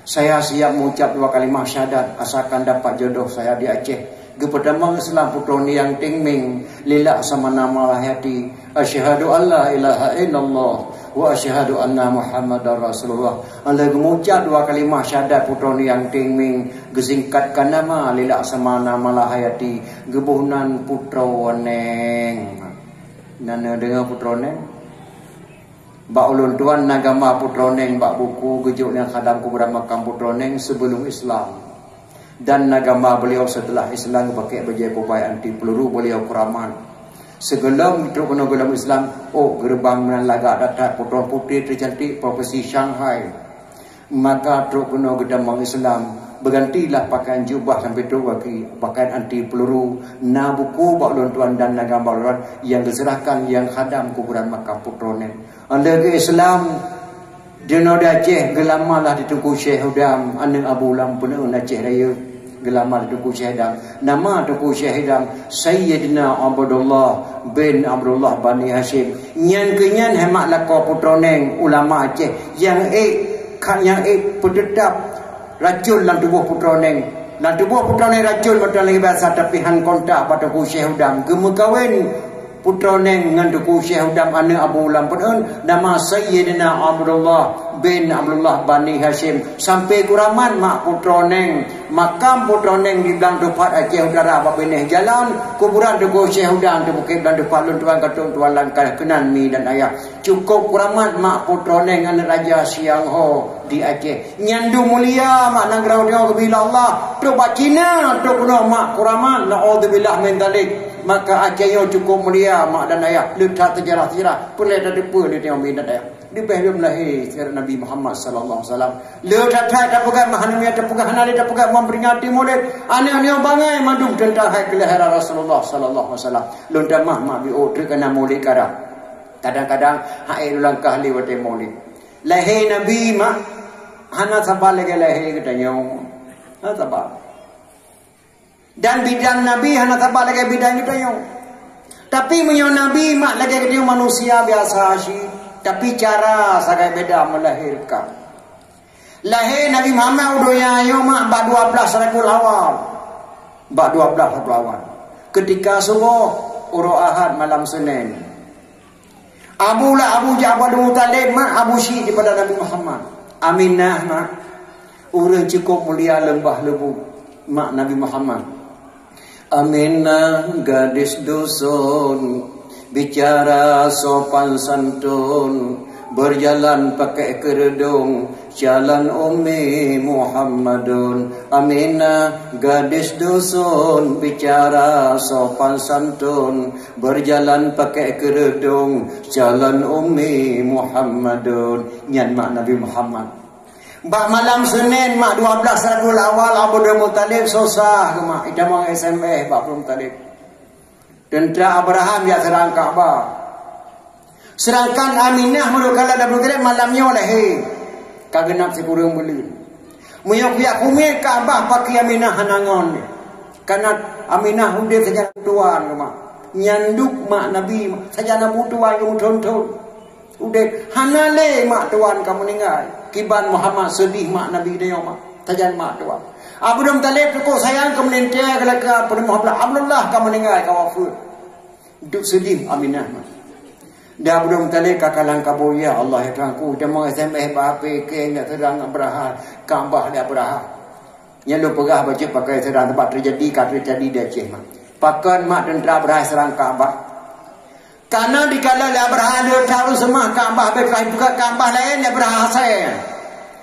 Saya siap mengucap dua kalimah syahadat, asalkan dapat jodoh saya di Aceh. Geupeutamong Islam putroe nyang tieng-mieng, lilak sama nama lahé até. Asyhadu an la ilaha illallah wa asyhadu anna Muhammadar Rasulullah. Lheueh geumucap dua kalimah syahadat putroe nyang tieng-mieng, geusingkatkan nama, lilak sama nama lahé até, geuboh nan Putroe Neng. Na neudeungoe Putroe Neng? Bak ulôn tuan na gamba Putroe Neng bak buku geujok nyang khadam kuburan makam Putroe Neng sebelum Islam. Dan na gamba beliau setelah Islam, geupakè bajèe kubai anti peluru, beliau kuramat. Sigohlom trok keunoe gohlom Islam, ôk geureubang meunan lagak that-that, putroe putéh teucantik, profesi Shanghai. Maka trok keunoe geutamong Islam, beugantilah pakaian jubah sampai trok gaki, pakaian anti peluru. Na buku bak ulôn tuan dan na gamba ulôn nyang geuseurahkan nyang khadam kuburan makam Putroe Neng. Lheueh geu-Islam, di noe di Aceh, geulamalah di Teungku Syekh Hudam, aneuk Abu Lam Peuneuen Aceh Rayeuk. Geulama di Teungku Syekh Hudam. Nama Teungku Syekh Hudam? Sayyidina Abdullah bin Abdullah Bani Hasyim. Nyan keuh nyan hai mak lakoe Putroe Neng, ulama Aceh, nyang ék, ka-, nyang ék peuteutab racun lam tuboh Putroe Neng. Lam tuboh Putroe Neng racun meuteun lagèe biasa, tapi han kontak bak Teungku Syekh Hudam. Geumeukawen Putroe Neng ngon Teungku Syekh Hudam aneuk Abu Lam Peuneuen, nama Sayyidina Abdullah bin Abdullah Bani Hasyim. Sampai kuramat mak Putroe Neng, makam Putroe Neng di Blang Tupat Aceh Utara bak binéh jalan, kuburan Teungku Syekh Hudam di Bukét Blang Tupat, lôn tuan katueng tuan langkah keunan mi dan ayah. Cukup kuramat mak Putroe Neng aneuk Raja Siang Ho di Aceh. Nyan dum mulia mak nanggroe nyoe geubila Allah. Trok bak Cina, trok keunoe mak kuramat, naudzubillah min dzalik. Maka Aceh nyoe cukup mulia mak dan ayah. Le that seujarah-seujarah, peureulèe tateupeue lé tanyoe mi dan ayah. Leubeh lom lahé sira Nabi Muhammad sallallahu alaihi wasallam. Le that-that tapeugah, meuhana mia tapeugah, hana lé tapeugah, memperingati Maulid. Aneuk-aneuk bangai mandum teuntang hai keulahiran Rasulullah sallallahu alaihi wasallam. Lôn tamah mak biôh treuk kana Maulid karab. Kadang-kadang hai lôn langkah lé watèe Maulid. Lahé Nabi mak hana saba lagèe lahé geutanyoe. Hana saba. Dan bidan Nabi hana saba lagèe bidan geutanyoe. Tapi meunyoe Nabi mak lagèe geutanyoe manusia biasa cit, tapi cara sagai beda melahirkan. Lahé Nabi Muhammad u donya nyoe mak bak dua belas Rabiul Awal. Bak dua belas Rabiul Awal. Ketika suboh, uroe Ahad malam Senin. Abu la-, Abu Ja'far Abdul Muttalib mak abu syik daripada Nabi Muhammad. Aminah mak, ureueng cukup mulia leumbah leubu mak Nabi Muhammad. Aminah gadis dusun, bicara sopan santun, berjalan pakai kerudung, calon Ummi Muhammadun. Aminah gadis dusun, bicara sopan santun, berjalan pakai kerudung, calon Ummi Muhammadun. Nyan mak Nabi Muhammad. Bak malam Senin mak dua belas Rabiul Awal, Abdul Muttalib susah geuh mak. Itamong S M S bak Abdul Muttalib. Teuntara Abraham jak seurang Ka'bah. Seudangkan Aminah meunurot kalon Abdul Muttalib malam nyoe lahé. Ka geunap sikureueng buleuen. Meunyoe kujak kumiet Ka'bah, pakri Aminah hana ngon. Karena Aminah udeb sajan tuan geuh mak. Nyan duek mak Nabi sajan butuan geumeuthon-thon. Udeb hana lé mak tuan ka meuninggai. Kiban Muhammad seudeh mak Nabi nyoe mak. Sajan mak tuan. Abdul Muttalib cukup sayang keu meulintèe keu lakèe Abdullah, Abdullah ka meuninggai ka wafeuet. Duek seudeh Aminah mak. Dan Abdul Muttalib ka kalang kabut, "Ya Allah, ya Tuhanku, teuma S M S bak H P keu jak seurang Abrahah, Ka'bah lé Abrahah." Nyan lôn peugah bacut pakai seurang teumpat teujadi, ka teujadi di Aceh mak. Pakon mak teuntara Abrahah seurang Ka'bah? Karena dikala lé Abrahah le that ureueng seumah Ka'bah, bèk ka buka Ka'bah laén lé Abrahah asai.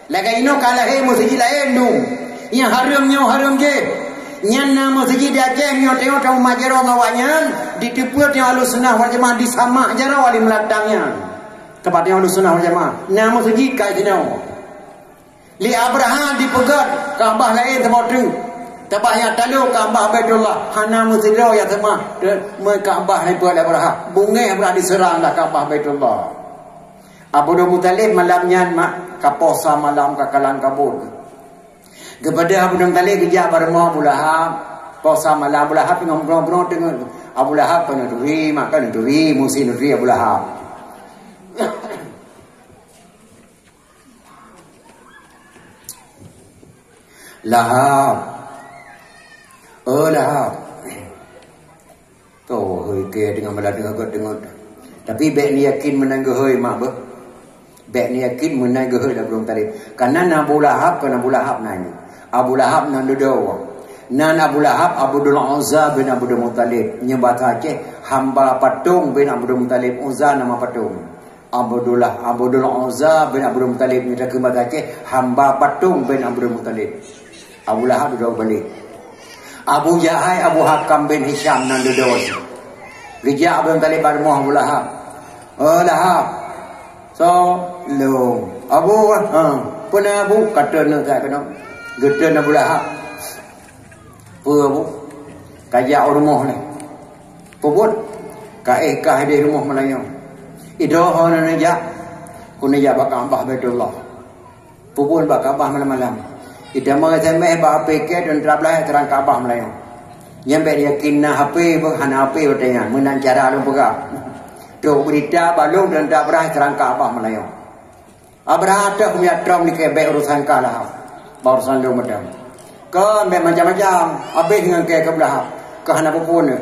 Lagèe inoe ka lahé meuseujid laén dum. Nyang hareuem nyoe hareuem jih. Nyan na meuseujid di Aceh nyoe teungoh tamumat jaroe ngon awaknyan, diteupeue teungoh Ahlussunnah wal Jamaah disamak jaroe di Meulatang nyan. Teumpat teungoh Ahlussunnah wal Jamaah. Na meuseujid ka sinoe. Lé Abrahah dipeugöt Ka'bah laén saboh teuk. Teuma nyang talo Ka'bah Baitullah, hana meusidroe nyang seumah, te-, meu Ka'bah nyang dipeugöt lé Abrahah. Beungéh Abrahah diseurang lam Ka'bah Baitullah. Abdul Muttalib malam nyan mak ka poh sa malam ka kalang kabut. Geupeugah Abdul Muttalib geujak bak rumoh Abu Lahab, poh sa malam Abu Lahab teungoh meudroe-droe teungoh. Abu Lahab kan neuturi, mak kan neuturi, musi neuturi Abu Lahab. Lahab. Oh, Lahab. Toh, hôi kèe teungoh malam teungoh göt teungoh. Tapi bèk neuyakin meunan geuhôi mak beuh. Bèk neuyakin meunan geuhôi Abdul Muttalib. Kareuna na Abu Lahab, kon Abu Lahab na nyoe. Abu Lahab na dudoe. Nan Abu Lahab Abdul Uzza bin Abdul Muttalib. Nyoe basa Aceh, hamba patong bin Abdul Muttalib. Uzza nama patong. Abdullah, Abdul Uzza bin Abdul Muttalib. Nyoe takheun basa Aceh, hamba patong bin Abdul Muttalib. Abu Lahab dudoe balek. Abu Jahai, Abu Hakam bin Hisham nan dudoe. Geujak Abdul Muttalib bak rumoh Abu Lahab. "Oh, Lahab. Soe?" "Lôn." "Abu, ha, peue na Abu?" Ka treun nyoe that keunoe. Geutreun Abu Lahab. "Peue Abu?" "Kajak u rumoh nyoe." "Peue buet?" "Kaéh kah ideh rumoh malam nyoe." "Idroe ho na neujak?" "Keuneuk jak bak Ka'bah Baitullah." "Peue buet bak Ka'bah malam-malam?" "Itamong S M S bak H P kèe, dan tablah seurang Ka'bah malam nyoe." "Nyan bèk yakin na H P, beuh hana H P watèe nyan. Meunan cara lôn peugah. Trok beurita bak lôn dan tablah seurang Ka'bah malam nyoe." Abrahah teuh meujak trom dikèe, "Bèk urusan kah Lahab. Bak urusan lôn mantong." Kon bèk macam-macam, habéh ngon kèe keu Lahab. Kah hana peue-peue.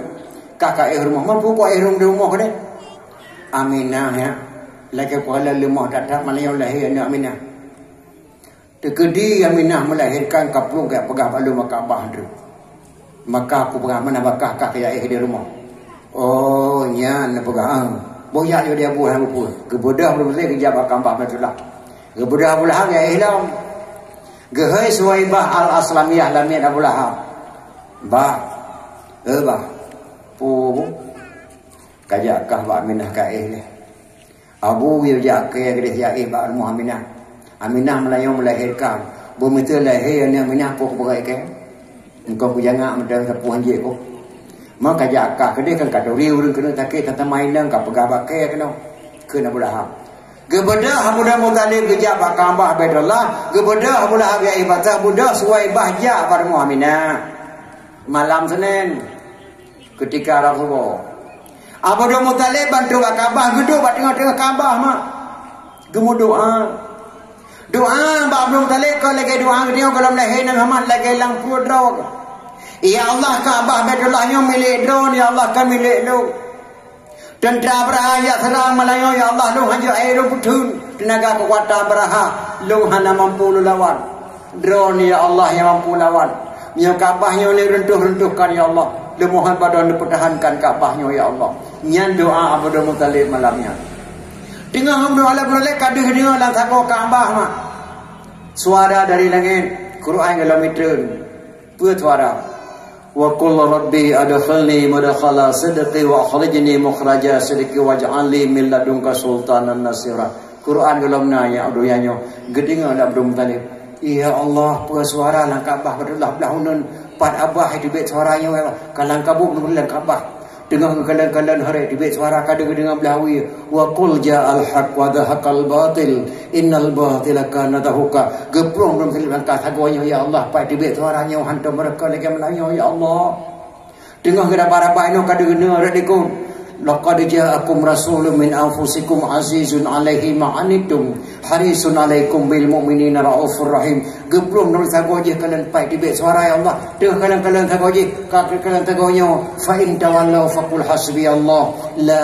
Kah kaéh rumoh, mampu kuéh rumoh keunoe. Aminah nyan, lagèe kuala leumoh that-that malam nyoe lahé aneuk Aminah. Teukeudi Aminah meulahérkan, ka plueng kajak peugah bak lôn bak Ka'bah droe. Maka kupeugah, "Meunan bakah kah kajak éh di rumoh." "Oh, nyan," neupeugah, "ah, boh jak yue di Abu hana peue-peue." Geubeudôh Abdul Muttalib geujak bak Ka'bah Baitullah. Geubeudôh Abu Lahab jak éh lom. Geuhôi Suwaibah Al-Aslamiyah lamiet Abu Lahab. "Bah, eh bah, peue, kajak kah bak Aminah kaéh lé." Abu geuyue jak kèe keudéh jak éh bak rumoh Aminah. Aminah malam nyoe meulahérkan. Beumeuteuh lahé aneuk Aminah, peue kupeugah kèe? Engkau kujangak meuteun sapeue han jeuet kah. Maka jak kah keudéh kan ka turi ureueng keuneuk sakét, ka tamai inong, ka peugah bak kèe keunoe. Kheun Abu Lahab. Geubeudôh Abdul Muttalib geujak bak Ka'bah Baitullah, geubeudôh Abu Lahab jak éh bak, beudôh Suwaibah jak bak rumoh Aminah. Malam Senin. Keutika rhah suboh, Abdul Muttalib ban trok bak Ka'bah, geuduek bak teungoh-teungoh Ka'bah mak. Geumeudoa. Doa bak Abdul Muttalib kon lagèe doa geutanyoe gohlom lahé ngon horeumat lagèe lam pruet droe. "Ya Allah, Ka'bah Baitullah nyoe milék droeneuh, ya Allah, kon milék lôn. Teuntra Abrahah jak seurang malam nyoe, ya Allah, lôn hanjeuet éh lôn peutheun. Teunaga keukuatan Abrahah lôn hana mampu lôn lawan." Droeneuh, ya Allah, nyang mampu lawan. Meunyoe Ka'bah nyoe neuruntuh-runtuhkan, ya Allah, leumohan bak Droeneuh peutahankan Ka'bah nyoe, ya Allah. Nyan doa Abdul Muttalib malam nyan. Teungoh meudoa lé Abdul Muttalib, ka deuh deungoe lam sagoe Ka'bah mak. Suara dari langét, Quran geulom treun. Peue suara? "Wa qul rabbi adkhilni mudkhala sidqi wa akhrijni mukhraja sidqi waj'al li min ladunka sultanan nasira." Quran gohlom na nyang doa nyoe geudeungoe lé Abdul Muttalib. "Ya Allah, peue suara lam Ka'bah Baitullah blah uneun, pat Abah teubiet suara nyoe, ya Allah, ka lam kabut meunurot lam Ka'bah." Teungoh geukalon-kalon hareuet teubiet suara ka deuh geudeungoe blah wie, "Wa qul ja'al haqq wa zahaqal batil, innal batila kana zahuqa." Geuplueng Abdul Muttalib lam sagoe nyoe, "Ya Allah, pat teubiet suara nyoe hantom meureuka lagèe meunan nyoe, ya Allah." Teungoh geuraba-raba inoe ka deuh geudeungoe rot dikon. "Laqad ja'akum rasulun min anfusikum azizun 'alaihi ma 'anittum harisun 'alaikum bil mu'minina raufur rahim." Geuplueng ngon sagoe jih kalon pat teubiet suara, ya Allah. Teungoh kalon-kalon sagoe jih, ka kalon sagoe nyoe, "Fa in tawallau faqul hasbiyallah. La,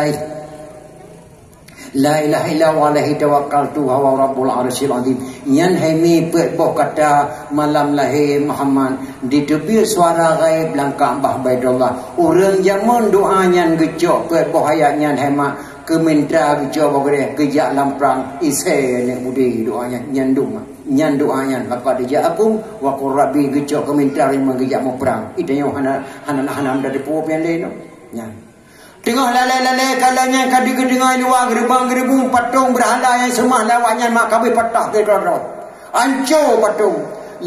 la ilaha illa huwa alaihi tawakkaltu wa huwa rabbul arsyil azim." Nyan hai mi peuet boh kata malam lahé Muhammad, diteubiet suara gaéb lam Ka'bah Baitullah. Ureueng jameun doa nyan geucok peuet boh ayat nyan hai mak, keu minta geucok bak gurèe, geujak lam prang, isé aneuk budi doa nyan, nyan doa, nyan doa nyan, "Laqad ja'akum wa qul rabbi," geucok keu minta rimong geujak muprang. Geutanyoe hana, hana, hana meudat dipuwoe pian lé nyoe. Nyan. Teungoh lalée-lalée kala nyan ka deuh geudeungoe luwa geureubang-geureubung patong beurhala nyang seumah lé awak nyan mak kabeh patah keudroe-droe. Anco patong.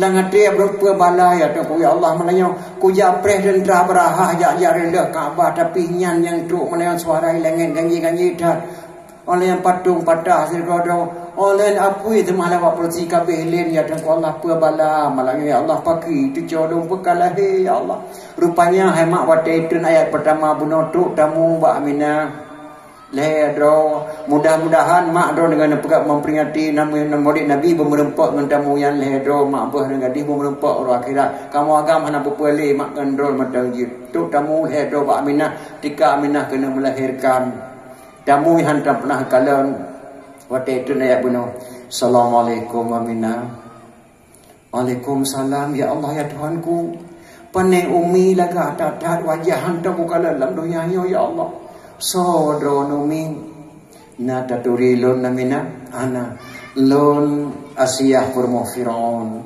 Lam até brok peue bala ya Teungku, ya Allah, meunyoe kujak preh teuntra beurahah jak-jak reundoh Ka'bah, tapi nyan nyang trok meunyoe suara i langét ganjé-ganjé that. Oleh nyan patong patah sidroe-droe, Ulôn apui teuma lawat peurusi kabeh lén, ya Tuhanku Allah, peue bala malam nyoe, ya Allah, paki teucok lôn peuka lahé, ya Allah. Rupanya hai mak watèe treun ayat peurtama bunoe trok tamu bak Aminah. Lhèe droe, mudah-mudahan mak droe deungon neupeugah memperingati nam-, nam-, Maulid Nabi beumeureumpok ngon tamu nyan lhèe droe mak beuh deungon gadih beumeureumpok uroe akhirat. Kamoe agam hana peue-peue lé mak ngon droe mantong jeuet. Trok tamu lhèe droe bak Aminah, tika Aminah keuneuk melahirkan. Tamu nyan hana pernah kalon. Watèe treun ayat bunoe, "Assalamualaikum, Aminah." "Waalaikumsalam, ya Allah, ya Tuhanku. Pane Umi lagak that-that wajah hantom kukalon lam donya nyoe, ya Allah. Soe droeneuh Umi?" "Na taturi lôn, Aminah?" "Hana. Lôn Asiah peurumoh Firaun."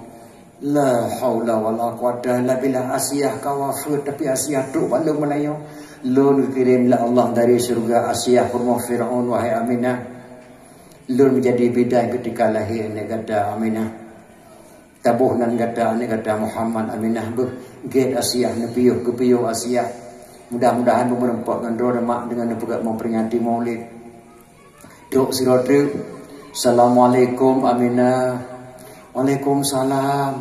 La haula wala quwata illa billah. Asiah ka wafeuet, tapi Asiah trok bak lôn meulayeue. Lôn geukirém lé Allah dari syeuruga Asiah peurumoh Firaun, wahai Aminah. Lôn meujadi bidan keutika lahé aneuk gata, Aminah. Taboh nan gata aneuk gata Muhammad, Aminah, beuh. Gét Asiah, neupiôh, geupiôh Asiah. Mudah-mudahan beumeureumpok ngon droe mak deungon neupeugah memperingati Maulid. Trok sidroe treuk, "Assalamualaikum, Aminah." "Waalaikumsalam."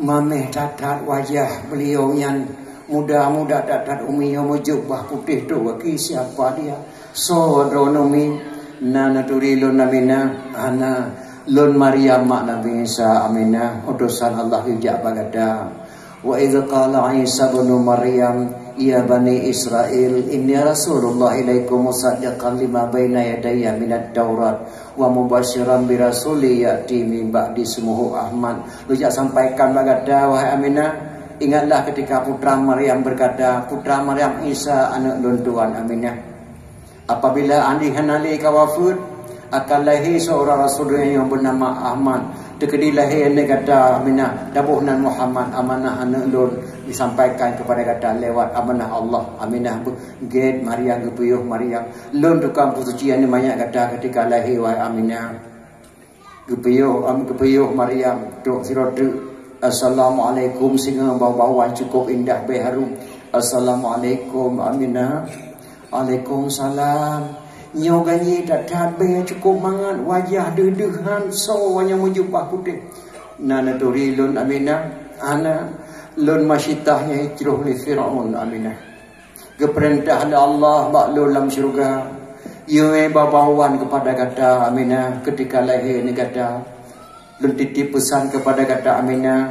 Mamèh that-that wajah beliau nyan, muda-muda that-that Umi nyoe meujubah putéh trok gaki, "Siapa dia? Soe droeneuh Umi?" "Na neuturi lôn, Aminah?" "Hana. Lôn Maryam, mak Nabi Isa, Aminah, utosan Allah geujak bak gata." "Wa idz qala Isa ibnu Maryam, ya bani Israil, inni rasulullah ilaikum musaddiqan lima baina yadayya minat Taurat wa mubasyiran bi rasulin ya'ti min ba'di ismuhu Ahmad." Lôn jak sampaikan bak gata, wahai Aminah, ingatlah ketika putra Maryam berkata, "Putra Maryam, Isa aneuk lôn tuan, Aminah." Apabila Andi hana lé ka wafeuet, akan lahé seurang rasul nyang beunama Ahmad. Teukeudi lahé aneuk gata Aminah, taboh nan Muhammad, amanah aneuk lôn disampaikan kepada gata lewat amanah Allah. Aminah beuh, gét Maryam, geupiôh Maryam. Lôn tukang peusuci aneuk manyak gata ketika lahé, wahai Aminah. Geupiôh, am, geupiôh Maryam, trok sidroe treuk. Assalamualaikum, singoh bau-bauan cukup indah bèe harum. Assalamualaikum, Aminah. Waalaikumsalam. Nyoe ganyée that-that bèe cukup mangat, wajah deuh-deuhan, soe nyang meujubah putéh. Na neuturi lôn, Aminah? Hana, lôn Masyitah nyang jicroh lé Firaun, Aminah. Geupeurintah lé Allah bak lôn lam syeuruga, yue bau-bauan keupada gata, Aminah, keutika lahé aneuk gata. Lôn titip peusan keupada gata, Aminah,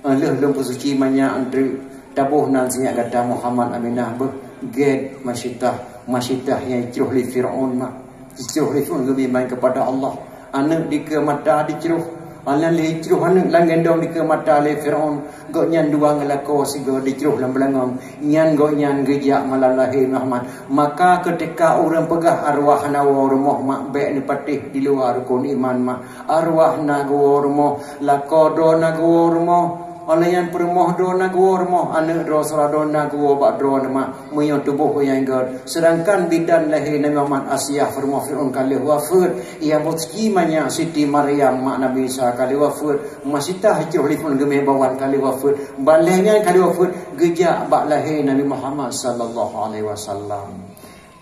lheueh lôn peusuci manyak treuk, taboh nan sinyak gata Muhammad, Aminah, beuh. Gét Masyitah, Masyitah nyang jicroh lé Firaun, mak. Jicroh lé Firaun geumeuiman keupada Allah. Aneuk dikeue mata jicroh. Aneuk lheueh jicroh aneuk lam gendong dikeue mata lé Firaun. Gobnyan dua ngon lakoe sigoe jicroh lam beulangong. Nyan gobnyan geujak malam lahé Muhammad. Maka keutika ureuëng peugah arwah na woe rumoh, mak, bèk neupatéh di luwa rukon iman, mak. Arwah na geuwoe rumoh, lakoe droe na geuwoe rumoh. Óh lheueh nyan peurumoh droe na geuwoe rumoh, aneuk droe, syedara droe na geuwoe bak droe, mak. Meunyoe tuboh nyang göt, seudangkan bidan lahé Nabi Muhammad, Asiah peurumoh Fir'aun ka lheueh wafeuet, ia peusuci manyak Siti Maryam mak Nabi Isa ka lheueh wafeuet, Masyitah jicroh lé Fir'aun geumè bauan ka lheueh wafeuet, ban lheueh nyan ka lheueh wafeuet geujak bak lahé Nabi Muhammad sallallahu alaihi wasallam.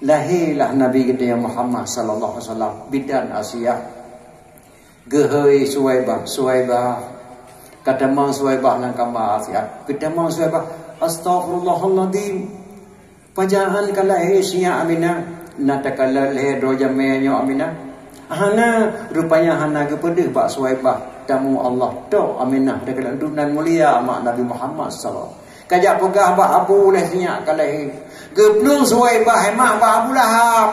Lahé lah Nabi geutanyoe Muhammad sallallahu alaihi wasallam, bidan Asiah. Geuhôi Suwaibah, Suwaibah. Ka tamong Suwaibah lam kama Asiah. Geutamong Suwaibah, "Astaghfirullahaladzim. Pajan ka lahé sinyak Aminah?" "Na takalon lahé droe jamèe nyoe Aminah?" "Hana, rupanya hana geupeudeuh bak Suwaibah tamu Allah." Toh Aminah takalon, duek nan mulia mak Nabi Muhammad sallallahu alaihi wasallam. Ka jak peugah bak Abu lé sinyak ka lahé. Geuplueng Suwaibah mak bak Abu Lahab.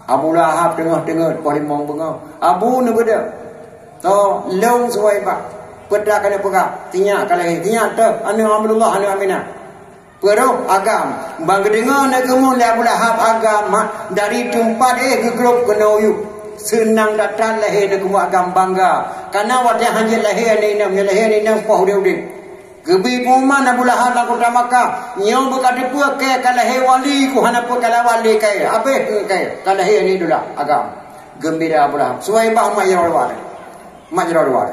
Abu Lahab teungoh-teungoh poh limong beungoh. "Abu, neubeudôh. Toh, lôn Suwaibah. Peue ka neupeugah? Sinyak ka lahé. Sinyak toh, aneuk Abdullah, aneuk Aminah." "Peue roh agam?" Ban geudeungoe neukeumuen lé Abu Lahab agam mak, dari teumpat éh geugrôp keunoe u yup. Seunang that-that lahé neukeumuen agam, bangga. Kareuna watèe hanjeuet lahé aneuk inong, nyoe lahé aneuk inong poh udép-udép. Geubri pengumuman Abu Lahab lam kota Makkah, "Nyoe beuka teupeue kèe ka lahé wali, ku hana peue ka lawat lé kèe, habéh kèe ka lahé aneuk dula agam." Geumbira Abu Lahab. Suwaibah mak jaroe luwa. Mak jaroe luwa.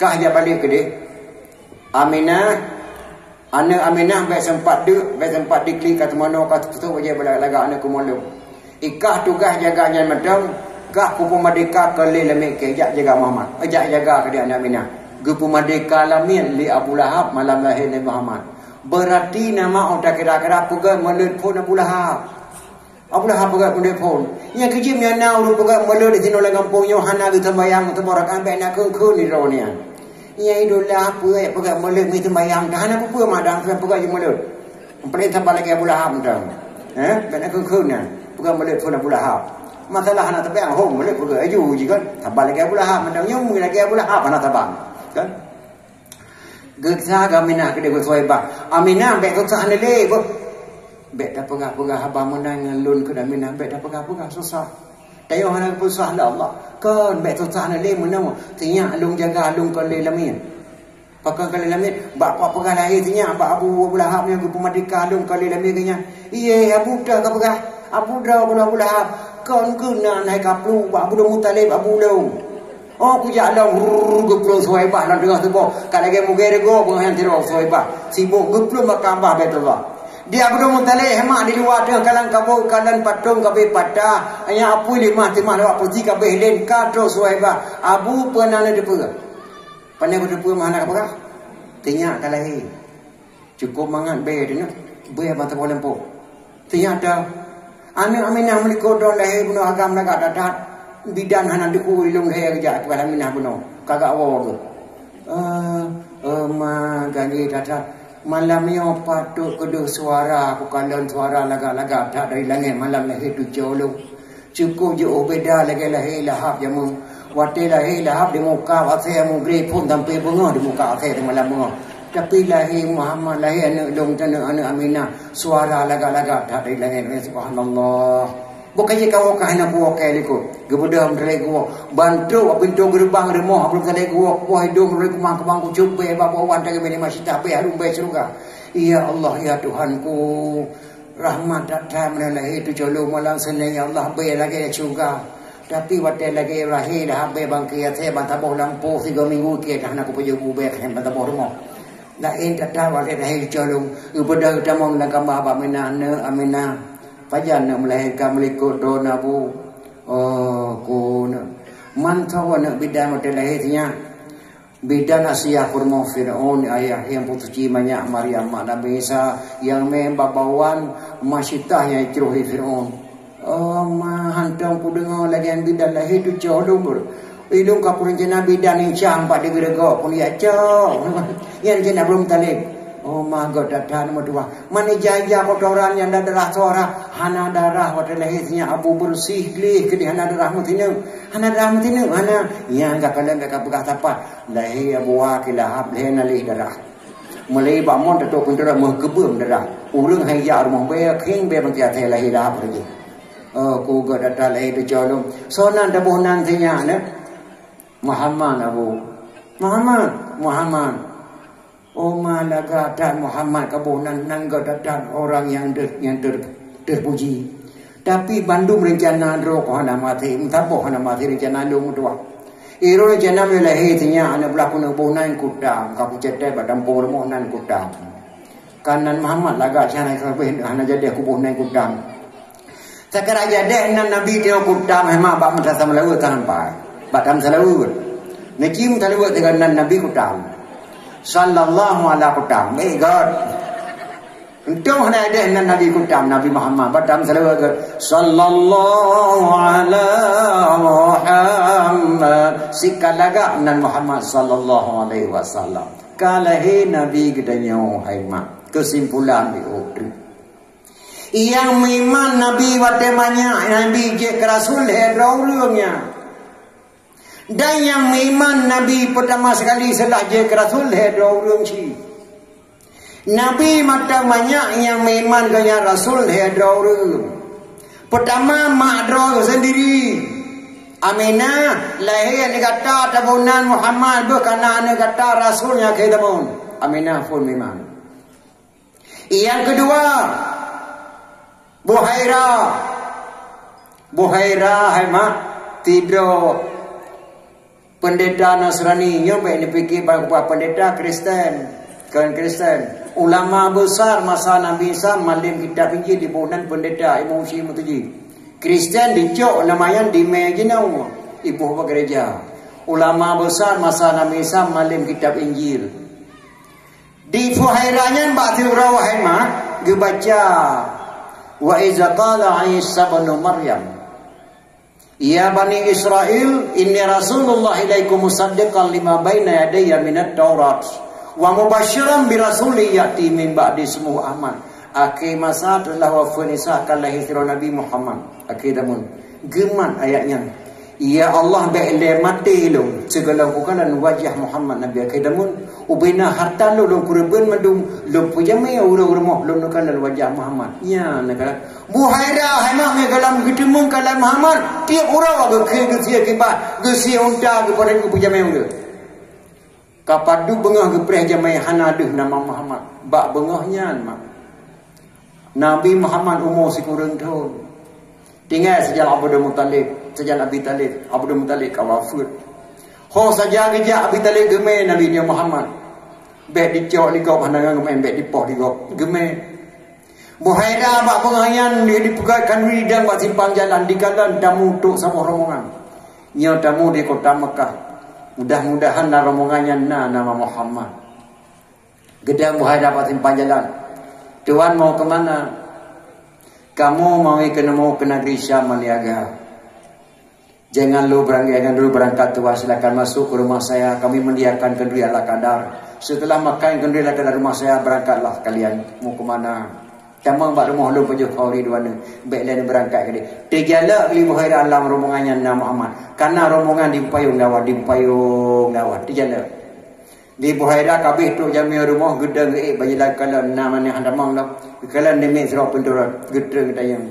Kah jak balek keudeh. Aminah, aneuk Aminah bèk sempat deuk, bèk sempat diklik ka teumanoe ka teupeutrok bajèe lagak-lagak aneuk keumalum. Ikah tugaih jaga nyan mantong, Kah kupeumeurdeka keu lé lamiet keu jak jaga Muhammad. Eh, jak jaga keu dia Aminah. Geupeumeurdeka lamiet lé Abu Lahab malam lahé Nabi Muhammad. Beurati nama utak kira-kira peugah meuleuet phon Abu Lahab. Abu Lahab peugah meuleuet phon. Nyang keujeuet meunyoe na ureuëng peugah meuleuet di sinoe lam gampông nyoe hana geuteumbayang teumorakakan bèk na kheun-kheun di droe nyan. Nyang idola peue peugah meuleuet meuteumbayang dah hana peue-peue madang peugah jeuet meuleuet. Paléng saban lagèe Abu Lahab mantong. Eh, bèk na kheun-kheun nyan. Peugah meuleuet phon Abu Lahab. Masalah hana tabang hom meuleuet peugah aju ji kan. Saban lagèe Abu Lahab mantong nyoe lagèe Abu Lahab hana tabang. Kan? Geusa Aminah keudeh Suwaibah. Aminah bèk susah neulé beuh. Bèk tapeugah-peugah haba meunan ngon lôn keu Aminah bèk tapeugah-peugah susah. Tanyoe hana geupeusah lé Allah. Kon bèk susah neulé meunan. Sinyak lôn jaga lôn kon lé lamiet. Pakon ka lé lamiet, bak peugah lahé sinyak bak Abu, Abu Lahab nyang geupeumeurdeka lôn ka lé lamiet geuh nyan. Ié, Abu teuh ka peugah, Abu droe keunoe Abu Lahab, kon keunan hai kaplu bak Abdul Muthalib abu lôn. Oh, kujak lom, rrrr, geuplueng Suwaibah lam teungoh tuboh. Ka lagèe mugèe rego beungoh nyan sidroe Suwaibah. Sibok geuplueng bak Ka'bah Baitullah. Di Abdul Muthalib hemak di luwa teuh kalang kabô, kalan patong kabéh patah. Nyang apui limah timah lewat peusi kabéh lén ka trok Suwaibah. Abu peue na neuteupeu. Pandai beuteupeue mah hana peugah. Teunyak ka lahé. Cukôp mangat bèe teuh nyoe. Bèe ban saboh lampôh. Teunyak teuh. Aneuk Aminah meulikot droe lahé bunoe agam lagak that-that. Bidan hana deukui lôn lahé geujak peugah Aminah bunoe. Kagak woe geuh. Eh, eh, ma ganjé that-that. Malam nyoe patôt keudeuh suara, kukalon suara lagak-lagak that dari langèt malam lahé tucoe lôn. Cukôp jiôh beda lagèe lahé Lahab jameun. Watèe lahé Lahab di muka asèe meugré phon sampoe beungoh di muka asèe di malam beungoh. Tapi lahé Muhammad, lahé aneuk lôn, aneuk, aneuk Aminah, suara lagak-lagak that dari langèt. Subhanallah. Bukan jih kawoe ka hana kuwoe keu likot. Geubeudôh meutalèe geuwoe. Ban trok bak pintoe geureubang rumoh, abang meutalèe geuwoe. Kuwoe idong meureuek kumang-kumang kucok bèe bak wan tagak bèe nima sitah bèe harum bèe syeuruga. Ya Allah, ya Tuhanku. Rahmat that-that meunan lahé tucoe lôn malam Senin, ya Allah, bèe lagèe syeuruga. Tapi watèe lagèe lahé Lahab bèe bangke asèe ban saboh lampôh sigoe minggu keu hana kupajoh bu bèe keu ban saboh rumoh. Laén that-that watèe lahé tucoe lôn, geubeudôh tamong lam kama bak Aminah, neuk Aminah. Pajan neuk meulahé ka meulikot droeneuh Abu. Oh, ku neuk. Mantong neuk bidan watèe lahé sinyak. Bidan Asia peurumoh Fir'aun, ayah nyang peusuci manyak Maryam mak Nabi Isa, nyang mè bak bawan masitah nyang jicroh lé Fir'aun. Oh, ma hántom kudeungoe lagèe nyan bidan lahé tucoe lôn. Ilôn ka peurencana bidan incang bak digeuregok pun ya cok. Nyan rencana Abdul Muthalib. Oh, ma göt that-that meutuah. Man ija-ija kotoran nyang darah suara, hana darah watèe lahé sinyak Abu beureuséh gleh keudéh hana darah meusineuk. Hana darah meusineuk, hana. Nyang ka kalon ka peugah sapat. Lahé Abu Lahab lhèe naleh darah. Mulai bak mon teutôp pintoe meukeubeuem darah. Ureueng hai jak rumoh bèe, khieng bèe bangke asèe lahé Lahab lagèe. Oh, ku göt that-that lahé tucoe lôn. Soe nan taboh nan sinyak nyan? Muhammad Abu. Muhammad, Muhammad. Oh, ma lagak that Muhammad kaboh nan, nan göt that-that orang nyang ter-, nyang ter-, terpuji. Tapi bandum rencana droe ko hana maté, meusaboh hana maté rencana lôn meutuah. Iro rencana meulahé sinyak aneuk blah keuneuk boh nan kutam, ka kucetet bak dampôh rumoh nan kutam. Kan nan Muhammad lagak cahya kabeh hana jadi kuboh nan kutam. Sakara jadi nan Nabi tengok kutam hema bak madrasah meulawa tampai. Bak tam seulawa. Naci meulawa dengan nan Nabi kutam. Sallallahu ala kutam. Baik, God. Untung hana deh nan Nabi kutam, Nabi Muhammad. Batam salawat ke, "Sallallahu ala Muhammad." Sikalagak nan Muhammad sallallahu alaihi wasallam. Ka lahé Nabi geutanyoe hai mak. Kesimpulan di Uhud. Nyang meuiman Nabi watée manyak Nabi jeuet keu rasul lhée droe ureuëng nyan. Dan nyang meuiman Nabi peutama sekali seuteulah jeuet keu rasul lhée droe ureuëng cit. Nabi mantong manyak nyang meuiman keu nyan rasul lhée droe ureuëng. Peutama mak droe seundiri, Aminah, lahé aneuk gata taboh nan Muhammad, boh kana aneuk gata rasul nyang keu tamong. Aminah phon meuiman. Nyang keudua, Buhaira. Buhaira hai mak, sidroe peundeta Nasrani, nyoe bék neupike bahwa peundeta Kristen, kon Kristen. Ulama besar masa Nabi Isa, malem kitab Injil, diboh nan peundeta Imam Syafi'i meutuji. Kristen dicok nama nyan dimé jinoe, iboh bak gereja. Ulama besar masa Nabi Isa malém kitab Injil. Di Fuhairah nyan bak siuroe hai mak geubaca, "Wa iza qala Isa ibnu Maryam, ya bani Israil, inni rasulullah ilaikum musaddiqan lima baina yadayya minat Taurat, wa mubasyiran bi rasulin ya'ti min ba'di ismuhu Ahmad." Akhé masa telah wafeuet Isa, akan lahé sidroe Nabi Muhammad. Akhé zaman geumat ayat nyan. Ya Allah, bék lé maté lôn sigohlom kukalon wajah Muhammad Nabi akhé zaman. Ubena harta lôn, lôn keureubeuen mandum, lôn peujamé ureuëng rumoh lôn neukalon wajah Muhammad. Nyan neukalon. Buhaira hai mak meugohlom geuteumeung kalon Muhammad, tieb uroe geukhé geusie kiban, geusie unta geupeureuet geupeujamé ureuëng. Ka padub beungoh geupreh jamé hana deuh nama Muhammad. Bak beungoh nyan mak Nabi Muhammad umu sikureueng thon. Tinggai sajan Abdul Muthalib, sajan Abi Talib. Abdul Muthalib ka wafeuet. Ho saja geujak Abi Talib geumé Nabi nyoe Muhammad. Bék dicok di gob hana ngon geumé, bék dipoh di gob. Geumé. Buhaira bak beungoh nyan di, dipeugah khanuri dang bak simpang jalan, dikalon tamu trok saboh rombongan. Nyoe tamu di kota Mekah. Mudah-mudahan lam rombongan nyan na nama Muhammad. Geudang Buhaira bak simpang jalan. "Tuan mau ke mana?" "Kamoe mau keuneumô keu nagri Syam meuniaga." "Jangan lu berang-, jangan dulu berangkat, Tuan. Silakan masuk ke rumah saya. Kami menyediakan kenduri ala kadar. Setelah makan kenduri ala kadar rumah saya, berangkatlah kalian." "Mau ke mana?" "Tamong bak rumoh lôn pajoh khauri dua nyoe. Bék lé neubeurangkat keudéh." Teujalak lé Buhaira lam rombongan nyan na Muhammad. Kana rombongan di payong dawa, di payong dawa. Teujalak. Di Buhaira ka abéh trok jamé rumoh, geudong geuék bak jalan, kalon na manoe hana tamong lom. Kalon di miet sidroe peunturot, geutrön geutanyong.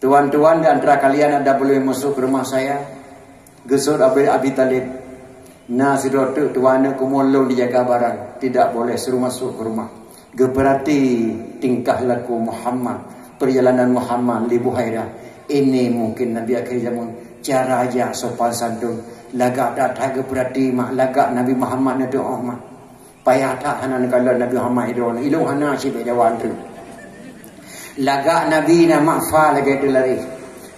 "Tuan-tuan, di antara kalian ada boleh masuk ke rumah saya?" Geusut Abi, Abi Talib. "Na sidroe teuk tuan, aneuk keumun lôn dijaga barang. Tidak boleh suruh masuk ke rumah." Geupeurati tingkah laku Muhammad, perjalanan Muhammad di Buhairah. Ini mungkin Nabi akhir zaman. Cara jak sopan santun. Lagak that-that geupeurati mak, lagak Nabi Muhammad neutuoh mak. Payah that hana neukalon Nabi Muhammad idroe nyoe. Ilôn hana sibék Jawa nyoe. Lagak Nabi na mak fa lagée teularéh.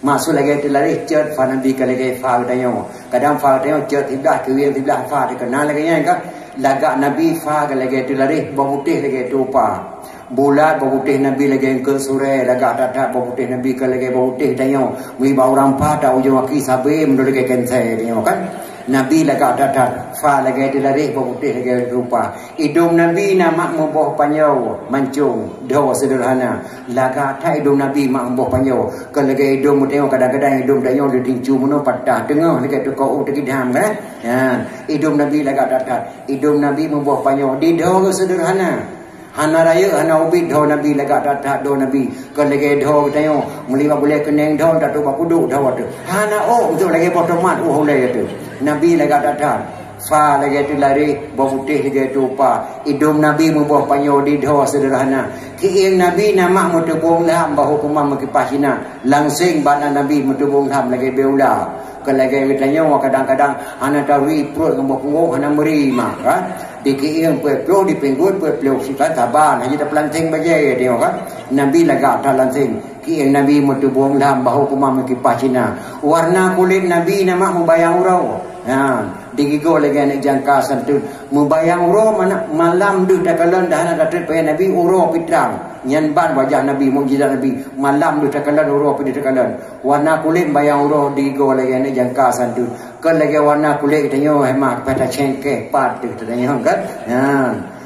Maksud lagée teularéh, cot fa Nabi ka lagée fa geutanyoe. Kadang fa geutanyoe cot siblah, keuwieng siblah fa teukeuna lagée nyan ka. Lagak Nabi fa ka lagée teularéh, boh putéh lagée tupa. Bulat boh putéh Nabi lagée eungkôt surée, lagak that-that boh putéh Nabi ka lagée boh putéh tanyoe. Meubak urang paih ujong aki sabé meudeh lagée kensée tanyoe kan. Nabi lagak that-that, fa lagée teularéh boh putéh lagée tupa. Idong Nabi na mak meuboh panjoe mancong, dho seudeurhana. Lagak that idong Nabi mak meuboh panjoe. Ka lagée idong meutanyoe, kadang-kadang idong tanyoe ditincu meunoe patah, teungoh lagée tukok u teugidam kan. Ha, idong Nabi lagak that-that. Idong Nabi meuboh panjoe, didho seudeurhana. Hana rayeuk, hana ubit dho Nabi, lagak that-that dho Nabi. Kon lagée dho geutanyoe, meulibak bulée keuneng dho, tatrok bak pudok dho teuh. Hana ôk, beutôi lagée boh tomat, oh, ulée teuh. Nabi lagak that-that. Fa lagée teularéh, boh putéh lagée tupa. Idong Nabi meuboh panjoe, didho seudeurhana. Keuieng Nabi na mak meuteubong lam, bahô keumah meukipah Cina. Langseng bak Nabi meuteubong lam lagée beula. Kon lagée geutanyoe kadang-kadang hana tawi pruet ngon boh punggong hana meuri mak, kan? Di keuieng peuet ploh, di pinggul peuet ploh, sikat saban, hana tapeulanteng bajée tanyoe, kan? Nabi lagak that lanseng. Keuieng Nabi meuteubong lam, bahô keumah meukipah Cina. Warna kulét Nabi na mak meubayang uroe. Ha, digigoe lagée aneuk jangka santun. Meubayang uroe mana, malam deuh takalon dah hana tatrép payah Nabi, uroe pih trang. Nyan ban wajah Nabi, mukjizat Nabi. Malam deuh takalon, uroe pih deuh takalon. Warna kulét bayang uroe digigoe lagée aneuk jangka santun. Kon lagée warna kulét geutanyoe, hema pata cengkeh pat deuh tanyoe kan. Ha.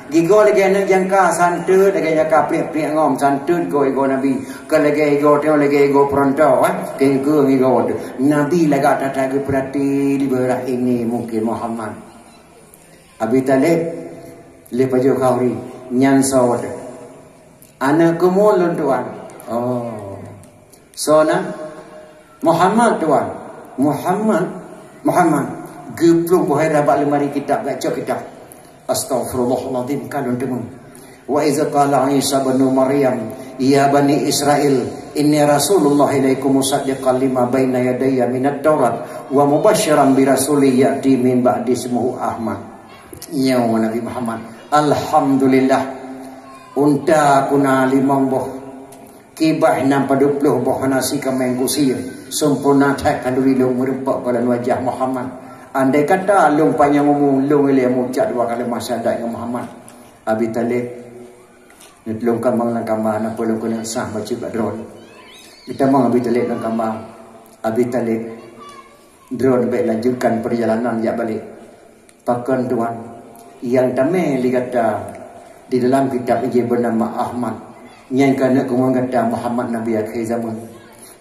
Gigoe lagée aneuk jangka santun, lagée jangka priek-priek ngom santun gigoe, gigoe Nabi. Kon lagée gigoe tanyoe, lagée gigoe peuronto, eh. Keu-keu gigoe teuh. Nabi lagak that-that geupeurati di beurah ini mungkin Muhammad. Abi Talib lé pajoh khauri nyan soe teuh. Aneuk keumun lôn tuan. Oh. Soe nan? Muhammad tuan. Muhammad. Muhammad. Geuplueng Buhairah bak leumari kitab, gak cok kitab. Astaghfirullahalazim, ka lôn teumé. Wa idz qala Isa ibnu Maryam, "Ya bani Israil, inni rasulullah ilaikum musaddiqan lima baina yadayya minat Taurat wa mubasysyiran bi rasulin ya'ti min ba'di ismuhu Ahmad." Nyoe Nabi Muhammad. Alhamdulillah. Unta ku na limong boh. Kiban nam padub ploh boh nasi kaméng kusie, sempurna that khanduri lôn meureumpok goh lam wajah Muhammad. Andai kata lôn panyang umu, lôn ilée meucab dua kalimah syahadat ngon Muhammad. Abi Thalib, neutulông kamang lam kama, na peue lôn keuneuk sah bacut bak droe. Geutamong Abi Thalib lam kama. Abi Thalib, droe bèk lanjutkan peurjalanan jak balek. Pakon tuan, nyang tamé lé gata di dalam kitab Injil beunama Ahmad, nyan ka neuk keumeung gata Muhammad Nabi akhé zaman.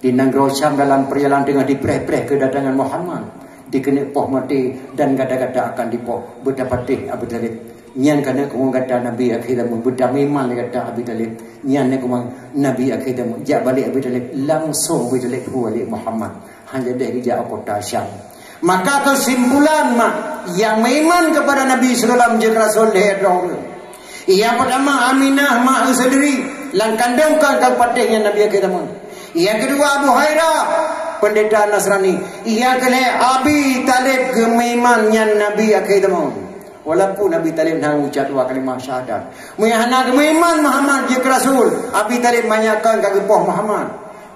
Di nanggroe Syam dalam peurjalanan teungoh dipreh-preh keudatangan Muhammad, dikeuneuk poh maté dan gata-gata akan dipoh, beutapatéh Abu Thalib. Nyan ka neuk keumeung gata Nabi akhé zaman, beutamiman lé gata Abi Thalib. Nyan neuk keumeung Nabi akhé zaman. Jak balek Abi Thalib, langsong Abi Thalib hu lé Muhammad. Hana deh geujak u kota Syam. Maka keusimpulan mak, nyang meuiman keupada Nabi sallallahu alaihi wasallam jeuet rasul lhèe droe ureueng. Nyang peutama Aminah mak seudiri, lam kandông kon ka geupatéh nyan Nabi akhé zaman. Nyang keudua Abu Hurairah, peundeta Nasrani. Nyang keulhèe Abi Thalib geumeuiman nyan Nabi akhé zaman. Walaupun Abi Thalib hana ucab dua kalimah syahadat. Meunyo hana geumeuiman Muhammad jeuet keu rasul, Abi Thalib manyak kon ka geupoh Muhammad.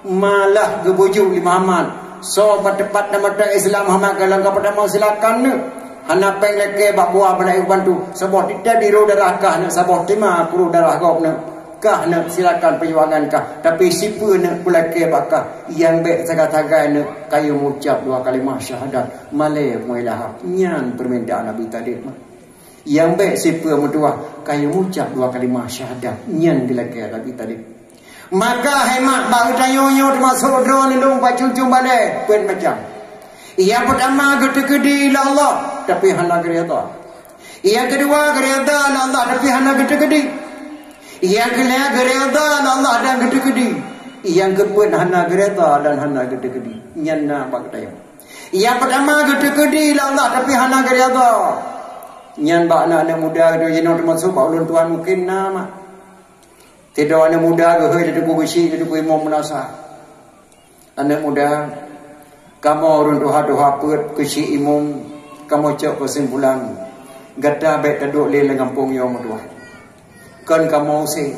Malah geubujuk lé Muhammad, soe pat-pat na mata Islam Muhammad galak ka peutama silakan neuh. Hana péng lakèe bak buah beunaék bantu, saboh titèe biru darah kah neuh, saboh tima kuru darah gob neuh. Kah neuh silakan peujuangan kah, tapi sipeue neuh kulakèe bak kah, nyang bèk sagai-sagai neuh kayém ucab dua kalimah syahadat, malèe meuilahap. Nyan peumintaan Abi Thalib mah. Nyang bèk sipeue meutuah kayém ucab dua kalimah syahadat, nyan geulakèe Abi Thalib. Maka hai mak, bak geutanyoe nyoe teumasok droeneuh lôn pacu-cu balèe, peuet macam. Nyang peutama geuteukeudi lé Allah, tapi hana geuridha. Nyang keudua geuridha lé Allah, tapi hana geuteukeudi. Nyang keulhèe geuridha lé Allah dan geuteukeudi. Nyang keupeuet hana geuridha dan hana geuteukeudi. Nyan na bak geutanyoe. Nyang peutama geuteukeudi lé Allah, tapi hana geuridha. Nyan bak aneuk-aneuk muda geutanyoe jinoe teumasok bak ulôn tuan mungken na mak. Sidroe aneuk muda geuhôi di Teungku Geuchik, di Teungku Imum Meunasah. Aneuk muda, kamoe ureueng tuha-tuha peuet keu Chik Imum, kamoe cok keusimpulan, gata bèk taduek lé lam gampông nyoe meutuah. Kon kamoe use,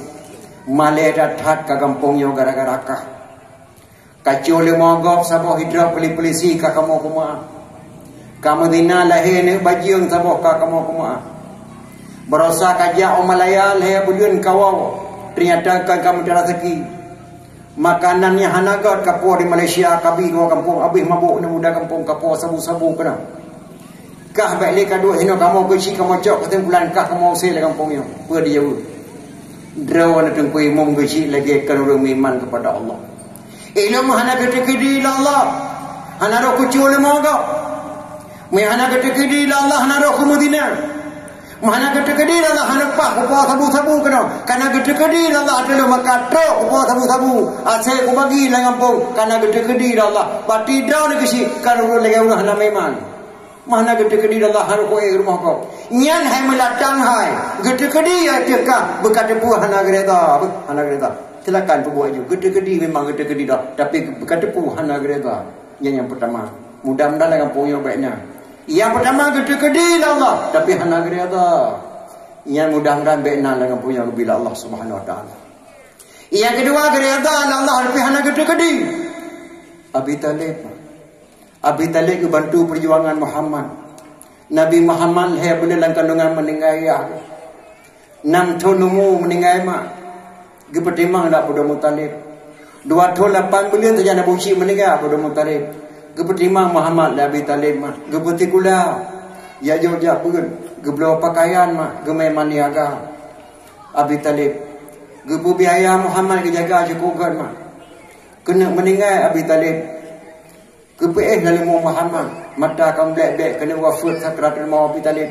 malèe that-that ka gampông nyoe gara-gara kah. Ka cue leumo gob saboh hidrop peuli-peulisi ka kamoe keumeu'ah. Ka meuzina lahé aneuk bajeueng saboh ka kamoe keumeu'ah. Barosa ka jak u Malaya lhèe buleuen ka woe, teunyata kon ka meuteuraseuki. Makanan nyang hana göt ka puwoe di Malaysia, ka bi keuluwa gampông, abéh mabök aneuk muda gampông, ka puwoe sabu-sabu keunoe. Kah bèk lé ka duek hinoe kamoe Geuchik, kamoe cok keusimpulan kah kamoe use lam gampông nyoe. Peue dijaweueb? Droeneuh Teungku Imum Geuchik lagèe kon ureueng meuiman keupada Allah. Ilôn meuhana geuteukeudi lé Allah, hana rhoh keu cue leumo gob. Meuhana geuteukeudi lé Allah, hana rhoh keu meuzina. Meuhana geuteukeudi lé Allah, hana paih kupuwoe sabu-sabu keunoe. Kana geuteukeudi lé Allah ateueh lôn, maka trok kupuwoe sabu-sabu, asèe kubagi lam gampông. Kana geuteukeudi lé Allah, bati droeneuh Geuchik kon ureueng lagèe ureueng hana meuiman. Meuhana geuteukeudi lé Allah, hana rhoh keu rumoh gob. Nyan hai meulatang hai, geuteukeudi ateueh kah, beuka teupeue hana geuridha, beuh, hana geuridha. Silakan peubuet ju, geuteukeudi memang geuteukeudi dah, tapi beuka teupeue hana geuridha. Nyan nyang peutama. Mudah-mudahan lam gampông nyoe bèk na. Nyang peutama geuteukeudi lé Allah, tapi hana geuridha. Nyan mudah-mudahan bèk na lam gampông nyoe geubri lé Allah Subhanahu Wa Taala. Nyang keudua geuridha lé Allah, tapi hana geuteukeudi. Abi Thalib. Abi Thalib geubantu peujuangan Muhammad. Nabi Muhammad lhèe buleuen lam kandungan meuninggai yah. Nam thon umu meuninggai mak. Geupeutimang lé Abdul Muthalib. Dua thon lapan buleuen sajan Abu Syik meuninggai Abdul Muthalib. Geupeutimang Muhammad lé Abi Thalib mak. Geupeusikula. Jak jok jak beuet. Geubloe pakaian mak. Geumè maniaga Abi Thalib. Geupeubiaya Muhammad geujaga cukôp göt mak. Keuneuk meuninggai Abi Thalib. Geupeuéh lam leumo Muhammad, mata ka meublek-blek keuneuk wafeuet sakratul maut Abi Thalib.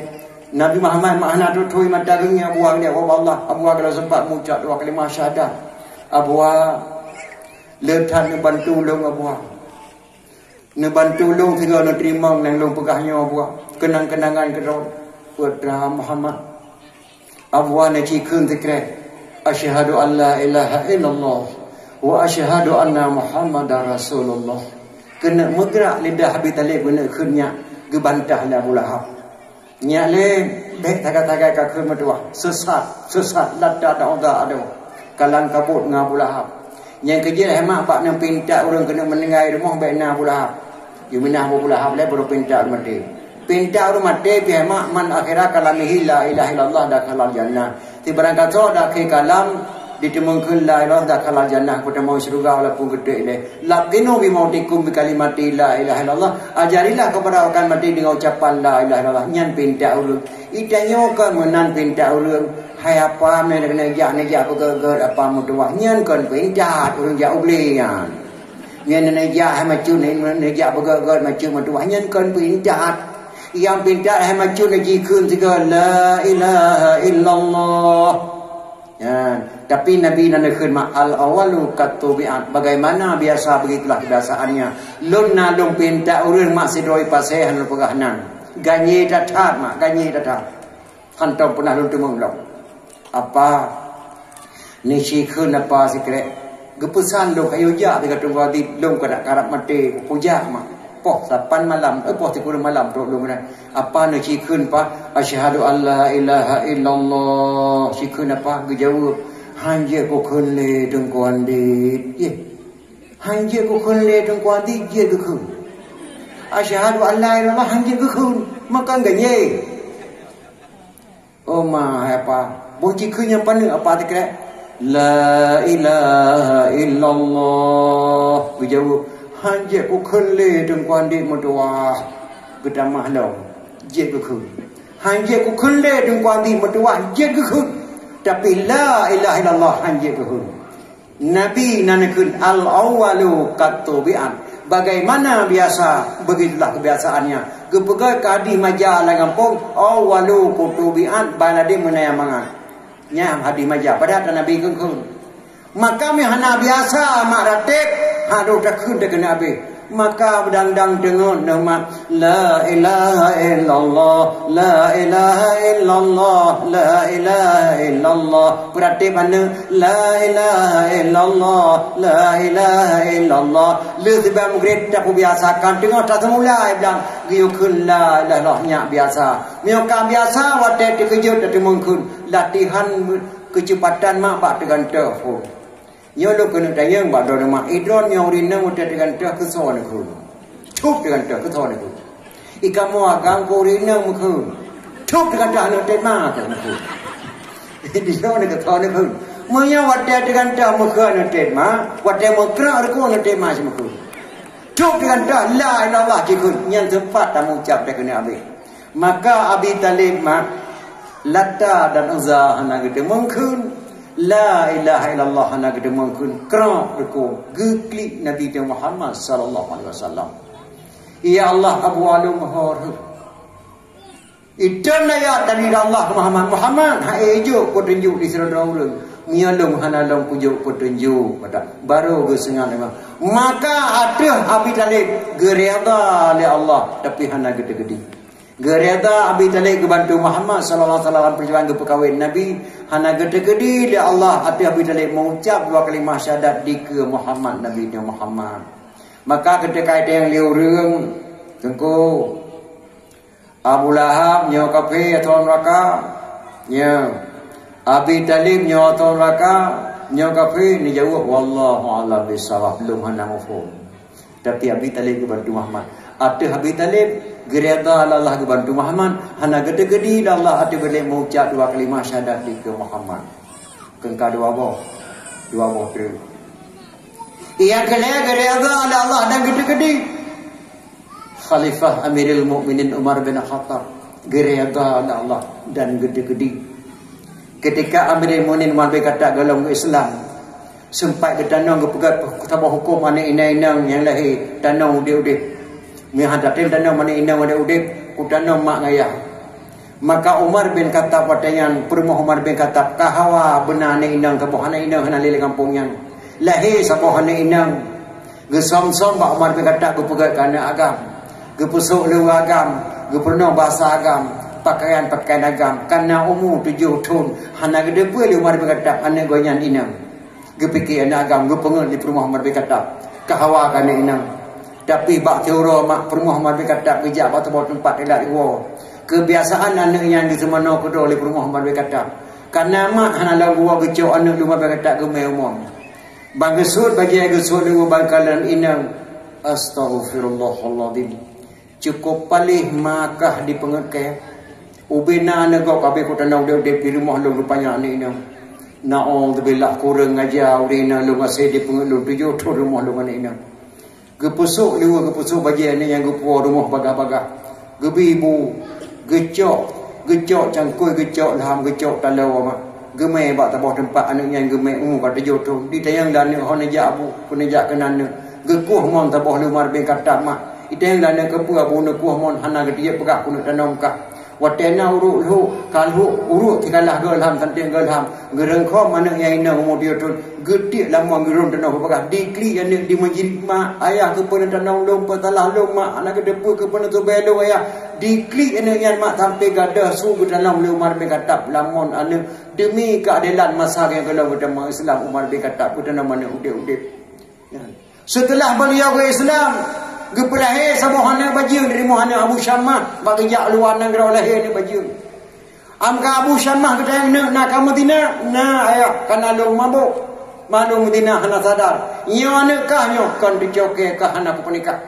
Nabi Muhammad mak hana teuthôi mata geungieng Abu Wa geulhèe, "Ya Allah, Abu Wa," geulhèe seumpat meucok dua kalimah syahadat. "Abu Wa, le that neubantu lôn Abu Wa. Neubantu lôn sigoe neuteurimong nyang lôn peugah nyoe Abu Wa, keunang-keunangan keudroe." Putra Muhammad. Abu Wa neucikheun sikrek, "Asyhadu an la ilaha illallah wa asyhadu anna Muhammadar Rasulullah." Keuneuk meugrak lidah Abi Thalib keuneuk kheun nyak geubantah lé Abu Lahab. Nyak lé bèk tagai-tagai ka kheun meutuah, seusat, seusat, Lata dan Uzza adoe, kalangkabut ngon Abu Lahab. Nyang keujeuet hai mak bak neupinta ureuëng keuneuk meuninggai rumoh bèk na Abu Lahab. Yeuminah Abu Lahab lé baru pinta ureuëng maté. Pinta ureuëng maté pih hai mak man akhira kalamihi la ilaha illallah dakhalal jannah. Sibarang kasoe dak khe kalam diteumeungkeun la ilaha illallah dakhalal jannah, peutamong syeuruga walaupun geutek lé. Laqinu bi mautikum bi kalimati la ilaha illallah. Ajarilah kepada awak maté dengan ucapan la ilaha illallah. Nyan pinta ureuëng. Itanyoe kon meunan pinta ureuëng. Hai apa, meunan neujak, neujak beugét-gét apa meutuwah. Nyan kon pinta ureuëng jak u glé nyan. Nyan neujak hai macut, neujak beugét-gét macut meutuwah. Nyan kon pinta. Nyang pinta hai macut neujikheun sigoe la ilaha illallah. Nyan. Tapi Nabi na neukheun mak al-awwalu kat-tubi'at. Bagaimana biasa begitulah kebiasaannya. Lôn na lôn pinta ureuëng mak sidroe pasé hana peugah nan. Ganye that-that mak, ganye that-that. Hantom peunah lôn teumeung lom. Apa? Neujikheun apa sikrek? Geupeusan lôn kayue jak bak Teungku Adib, lôn ka dak karab maté, kujak mak. Poh sapan malam, eh, poh sikureueng malam trok lôn keunan. Apa neujikheun pa? Asyhadu an la ilaha illallah. Jikheun apa? Geujaweueb, "Han jeuet kukheun lé Teungku Adib." Yeh. "Han jeuet kukheun lé Teungku Adib," jeuet geukheun. "Asyhadu an la ilaha illallah," han jeuet geukheun. Maka ganye. Oh ma, hai apa? Boh jikheun nyang paneuk apa teukrek? La ilaha illallah. Geujaweueb, "Han jeuet kukheun lé Teungku Adib meutuwah." Geutamah lom. Jeuet geukheun. "Han jeuet kukheun lé Teungku Adib meutuwah," jeuet geukheun. Tapi la ilaha illallah han jeuet geukheun. Nabi na neukheun al-awwalu kat-tubi'at. Bagaimana biasa, begitulah kebiasaannya. Geupeugah keu hadih maja lam gampông, "Awwalu kutubi'at, baladé meunayang mangat." Nyan hadih maja, padahai Nabi kheun-kheun. Maka meuh hana biasa mak ratéb, harôh takheun takheun habéh. Maka beudang-dang deungon neumat, "La ilaha illallah, la ilaha illallah, la ilaha illallah." Beuratéb aneuk, "La ilaha illallah, la ilaha illallah." Lheueh sibat Maghrib tapeubiasakan teungoh taseumulai blang geuyue kheun la ilaha illallah nyak biasa. Meunyoe ka biasa watée teukeujot tateumeung kheun, latihan keuceupatan mak bak teugantoh phon. Nyoe lôn keuneuk tanyong bak droeneuh mak, idroen nyang ureueng inong watée teugantoh keu soe neukheun? Thôb teugantoh keu soe neukheun? Ikamoe agam keu ureueng inong meukheun. Thôb teugantoh aneuk tét ma keu neukheun. Di droeneuh keu soe neukheun? Meunyoe watée teugantoh meukheun aneuk tét ma, watée meukrok rukon aneuk tét ma sih meukheun. Thôb teugantoh la ilaha illallah jikheun, nyan teumpat tameucab teuh keuneuk abéh. Maka Abi Talib mak, Lata dan Uzza hana geuteumeung kheun, la ilaha illallah hana geuteumeung kheun, krok rukon geuklik Nabi Muhammad sallallahu alaihi wasallam. Ya Allah, Abu Alum hor. Itu ayat dari Allah Muhammad, Muhammad, hai jok petunjuk di sidroe ureueng. Meunyoe lôn hana lôn kujok petunjuk, kata. Baru geuseungat memang. Maka ateueh Abi Talib geureda lé Allah, tapi hana geuteukeudi. Geureda Abi Talib geubantu Muhammad sallallahu alaihi wasallam perjuangan geupeukawen Nabi, hana geuteukeudi lé Allah ateueh Abi Talib meuucap dua kalimah syahadat dikeue Muhammad, Nabi nyoe Muhammad. Maka ketika itu nyang lé ureueng, Teungku, Abu Lahab nyoe kafé atau neuraka? Nyoe. Abi Talib nyoe atau neuraka? Nyoe kafé? Neujaweueb, "Wallahu a'lam bissawab, lôn hana muphom." Tapi Abi Talib geubantu Muhammad. Ateueh Abi Talib, geureda lé Allah geubantu Muhammad, hana geuteukeudi lé Allah ateueh Abi Talib meuucap dua kalimah syahadat dikeue Muhammad. Keungka dua boh. Dua boh treuk. Nyang keulhèe geureda lé Allah dan geuteukeudi. Khalifah Amirul Mukminin Umar bin Khattab geureda lé Allah dan geuteukeudi. Ketika Amirul Mukminin Umar bin Khattab gohlom Islam, sempat geutanong geupeugah saboh huköm aneuk inong-inong nyang lahé tanong udép-udép. Meuhan tatem tanong aneuk inong udép-udép, kutanong mak ngayah. Maka Umar bin Khattab watée nyan, peurumoh Umar bin Khattab ka hawa beuna aneuk inong saboh aneuk inong hana lé lam gampông nyan. Lahé saboh aneuk inong. Geusöm-söm bak Umar bin Khattab geupeugét keu aneuk agam, geupeusok lé ureueng agam, geupeurunoe bahasa agam, pakaian-pakaian agam, kana umu tujoh thon, hana geuteupeue lé Umar bin Khattab aneuk geuh nyan inong. Geupike aneuk agam geupeungét di peurumoh Umar bin Khattab, ka hawa keu aneuk inong. Tapi bak siuroe mak peurumoh Umar bin Khattab geujak bak saboh teumpat ilat iwoe. Keubiasaan aneuk nyan geuseumanoe keudroe lé peurumoh Umar bin Khattab. Kana mak hana lom geuwoe geucok aneuk lé Umar bin Khattab geumé umong. Ban geusut bajèe geusut lé u ban kalon inong. Astaghfirullahalazim. Cukup paléh ma kah dipeungeut kèe. Ubé na aneuk gob ka abéh kutanom udép-udép di rumoh lôn rupanya aneuk inong. Naudzubillah, kureueng aja ureueng inong lôn gaséh dipeungeut lôn tujoh thon rumoh lôn aneuk inong. Geupeusok liweue, geupeusok bajèe aneuk nyan geupuwoe rumoh bagah-bagah. Geubi bu, geucok, geucok cangkôi, geucok lham, geucok taloe mak. Geumè bak saboh teumpat aneuk nyan geumè umu ka tujoh thon. Jitanyong lé aneuk ho neujak bu, peue neujak keunan neuk. Geukueh mon saboh lé Umar bin Khattab mak. Jitanyong lé aneuk keupeue bu neukueh mon hana geutiyeueb peugah keuneuk tanom kah. Watèe na ureueng lhok, ka lhok ureueng sikalah goe lham, santeng goe lham. Geureungkhom aneuk nyan inong umu tujoh thon. Geutiek lam mon geurôn tanoh geupeugah, diklik aneuk di meujerit mak, ayah keupeue neutanom lôn, peusalah lôn mak, hana geuteupeue keupeue neusubè lôn ayah. Diklik aneuk nyan mak sampai gadôh su geutanom lé Umar bin Khattab lam mon aneuk. Demi keuadelan masa nyang golom geutamong Islam, Umar bin Khattab geutanom aneuk udép-udép. Seuteulah beuliau geu-Islam, geupeulahé saboh aneuk bajeueng di rumoh aneuk Abu Syamah, bak geujak luwa nanggroe lahé aneuk bajeueng. Am ka Abu Syamah geutanyong, "Neuk na kamoe zina?" "Na, ayah, kana lôn mabök." Maklum zina hana sadar. "Nyoe aneuk kah nyoe?" "Kon, teucokée kah hana kupeunikah.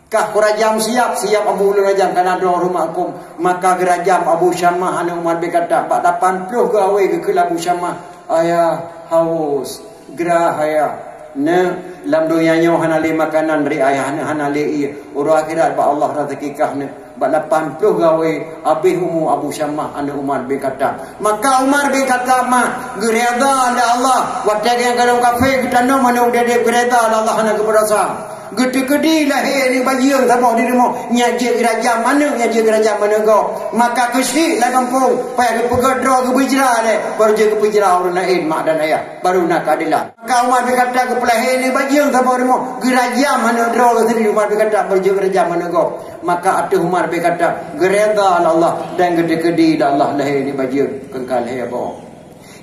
Kah kurajam siab, siab Abu lôn rajam, kana droe rumoh huköm." Maka geurajam Abu Syamah aneuk Umar bin Khattab. Bak lapan ploh geuawé geukheun Abu Syamah, "Ayah, hawos." Grah ayah, neuk, lam donya nyoe hana lé makanan dari ayah, neuk, hana lé ié. Uroe akhirat bak Allah raseuki kah neuk. Bak lapan ploh gawé abéh umu Abu Syamah aneuk Umar bin Khattab. Maka Umar bin Khattab mah geuredha lé Allah. Watée geuh golom kafé geutanom aneuk udép, geuredha lé Allah hana geupeurasa. Geuteukeudi lahé aneuk bajeueng saboh di rumoh, nyan jeuet geurajam aneuk, nyan jeuet geurajam aneuk gob. Maka keuchik lam gampông, payah geupeugét droe geupeujra lé, baru jeuet geupeujra ureuëng laén mak dan ayah. Baru na keuadelan. Ka Umar bin Khattab geupeulahé aneuk bajeueng saboh rumoh, geurajam aneuk droe geuh sendiri Umar bin Khattab, baru jeuet geurajam aneuk gob. Maka ateueh Umar bin Khattab geuredha lé Allah dan geuteukeudi lé Allah lahé aneuk bajeueng, keu ka lahé boh.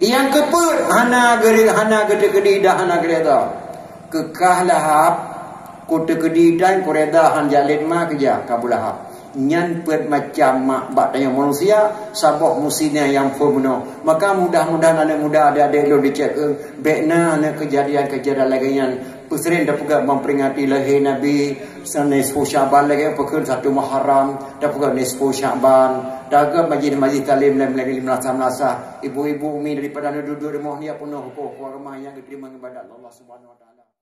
Nyang keupeuet hana geure-, hana geuteukeudi dan hana geuredha. Keu kah lahab, kuteukeudi dan kuredha han jak lét ma keujah ka Abu Lahab. Nyan peuet macam mak bak tanyoe manusia, saboh musina nyang phon meunoe. Maka mudah-mudahan aneuk muda, adék-adék lôn dicék keu, bék na aneuk keujadian-keujadian lagée nyan. Peuseuring tapeugah memperingati lahé Nabi, sa-, nisfu Sya'ban lagée peukheun satu Muharram, tapeugah nisfu Sya'ban, tapeugah majlis-majlis taklim lem lagée lima belas, enam belas. Ibu-ibu umi daripada aneuk duek-duek rumoh nyan peunoh huköm agama nyang geuteurimong ibadat Allah Subhanahu wa Taala.